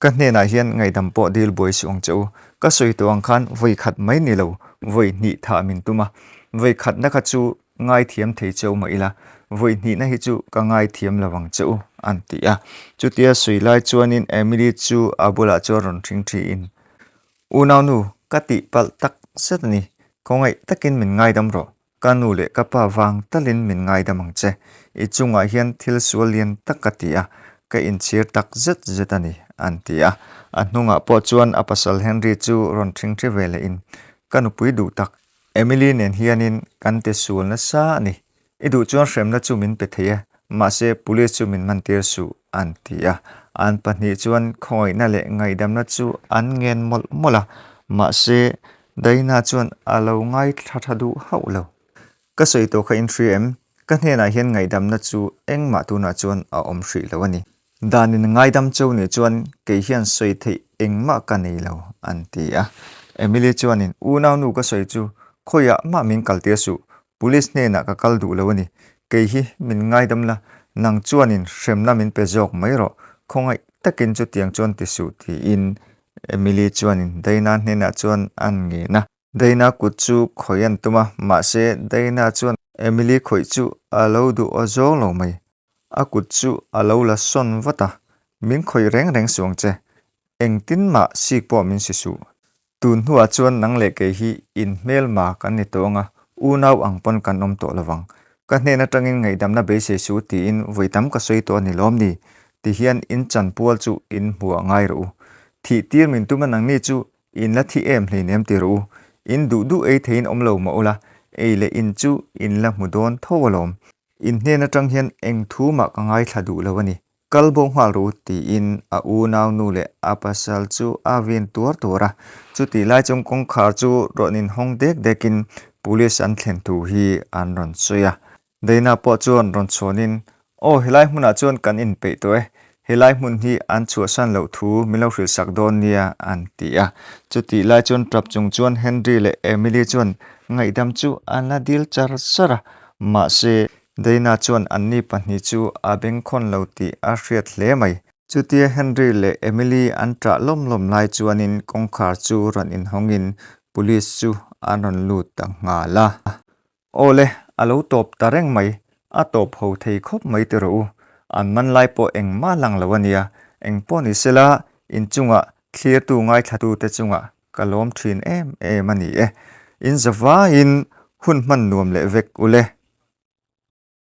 Ka hnenah hian ngaihdam pawh dil buai suh ang che u. Ka sawi tawh ang khan vawi khat mai ni lo, vawi hnih thah min tum a. Vawi khatna kha chu ngaithiam thei cheu mah ila, vawi hnihna hi chu ka ngaithiam lo ang che u, an ti a. Chutia sawi lai chuanin Emily chu a bulah chuan rawn hring thiin, Unaunu, ka tihpalh tak zet a ni, khawngaih takin min ngaidam rawh, ka nu leh ka pa vang talin min ngaidam ang che, i chungah hian thil sual lian tak ka ti a, ka inchhir tak zet zet a ni, an ti a. A hnungah pawh chuan a pasal Henry chu rawn ṭhingṭhi ve lehin, Ka nupui duh tak, Emily nen hianin kan ti sual nasa a ni. I duh chuan hremna chu min pe thei e, mahse police chu min mantir suh, an ti a. An pahnih chuan khawngaihna leh ngaihdamna chu an ngen mawlh mawlh a, mahse Daina chuan a lo ngaithla tha duh hauh lo. Ka sawi tawh kha in hria em? Ka hnenah hian ngaihdamna chu engmah tunah chuan a awm hrih lo a ni. Danin ngaidam cheu nih chuan kei hian sawi theih engmah ka nei lo, an ti a. Emily chuanin, Unaunu ka sawi chu khawiah mah min kaltir suh, police hnenah ka kal duh lo a ni. Kei hi min ngaidam la, nang chuanin hremna min pe zawk mai rawh, khawngaih takin chutiang chuan ti suh, tiin Emily chuanin Dayna hnenah chuan an ngen a. Dayna kut chu khawih an tum a, mahse Dayna chuan Emily khawih chu a lo duh aw zawng lo mai. A kut chu a lo la sawn vat a, Min khawih reng reng suh ang che, engtin mah sik pawh min si suh. Tun hnuah chuan nang leh kei hi in hmelma kan ni tawh ang a, unau ang pawn kan awm tawh lovang. Ka hnen atangin ngaihdamna beisei suh tiin vawi tam ka sawi tawh a ni lawm ni? Ti hian in chanpual chu in hmuh a ngai rawh u. Thih tir min tum a nangni chu In la thi em hleinem ti rawh u. In duh duh ei theiin awm lo mah ula, ei leh in chu in la hmu dawn tho alawm. In hnen atang hian eng thu mah ka ngaithla duh lo a ni. Kal bo nghal rawh u tiin a unau nu leh a pasal chu a vin tuar tuar a. Chutih lai chuan kawngkhar chu rawn inhawng dek dekin police an thlen thu hi an rawn sawi a. Dana pawh chuan rawn chhuanin, Aw, helai hmunah chuan kan inpeih tawh e. Helai hmun hi an chhuahsan loh thu min lo hrilhsak dawn nia, an ti a. Chutih lai chuan tap chung chuan Henry leh Emily chuan ngaihdam chu an la dil char char a. Mahse, Dana chuan anni pahnih chu a bengkhawn lo tih a hriat hle mai. Chutia Henry leh Emily an ṭah lawm lawm lai chuanin kawngkhar chu rawn inhawngin police chu an rawn lut ta nghal a. Awle, a lo tawp ta reng mai. A tawp ho thei khawp mai ti rawh u. An man lai pawh engmah lang lo a nia. Engpawh ni sela, inchungah thlirtu ngaithlatute chungah ka lawm thin em em a ni e. In zavaiin hun hman nuam leh vek ule.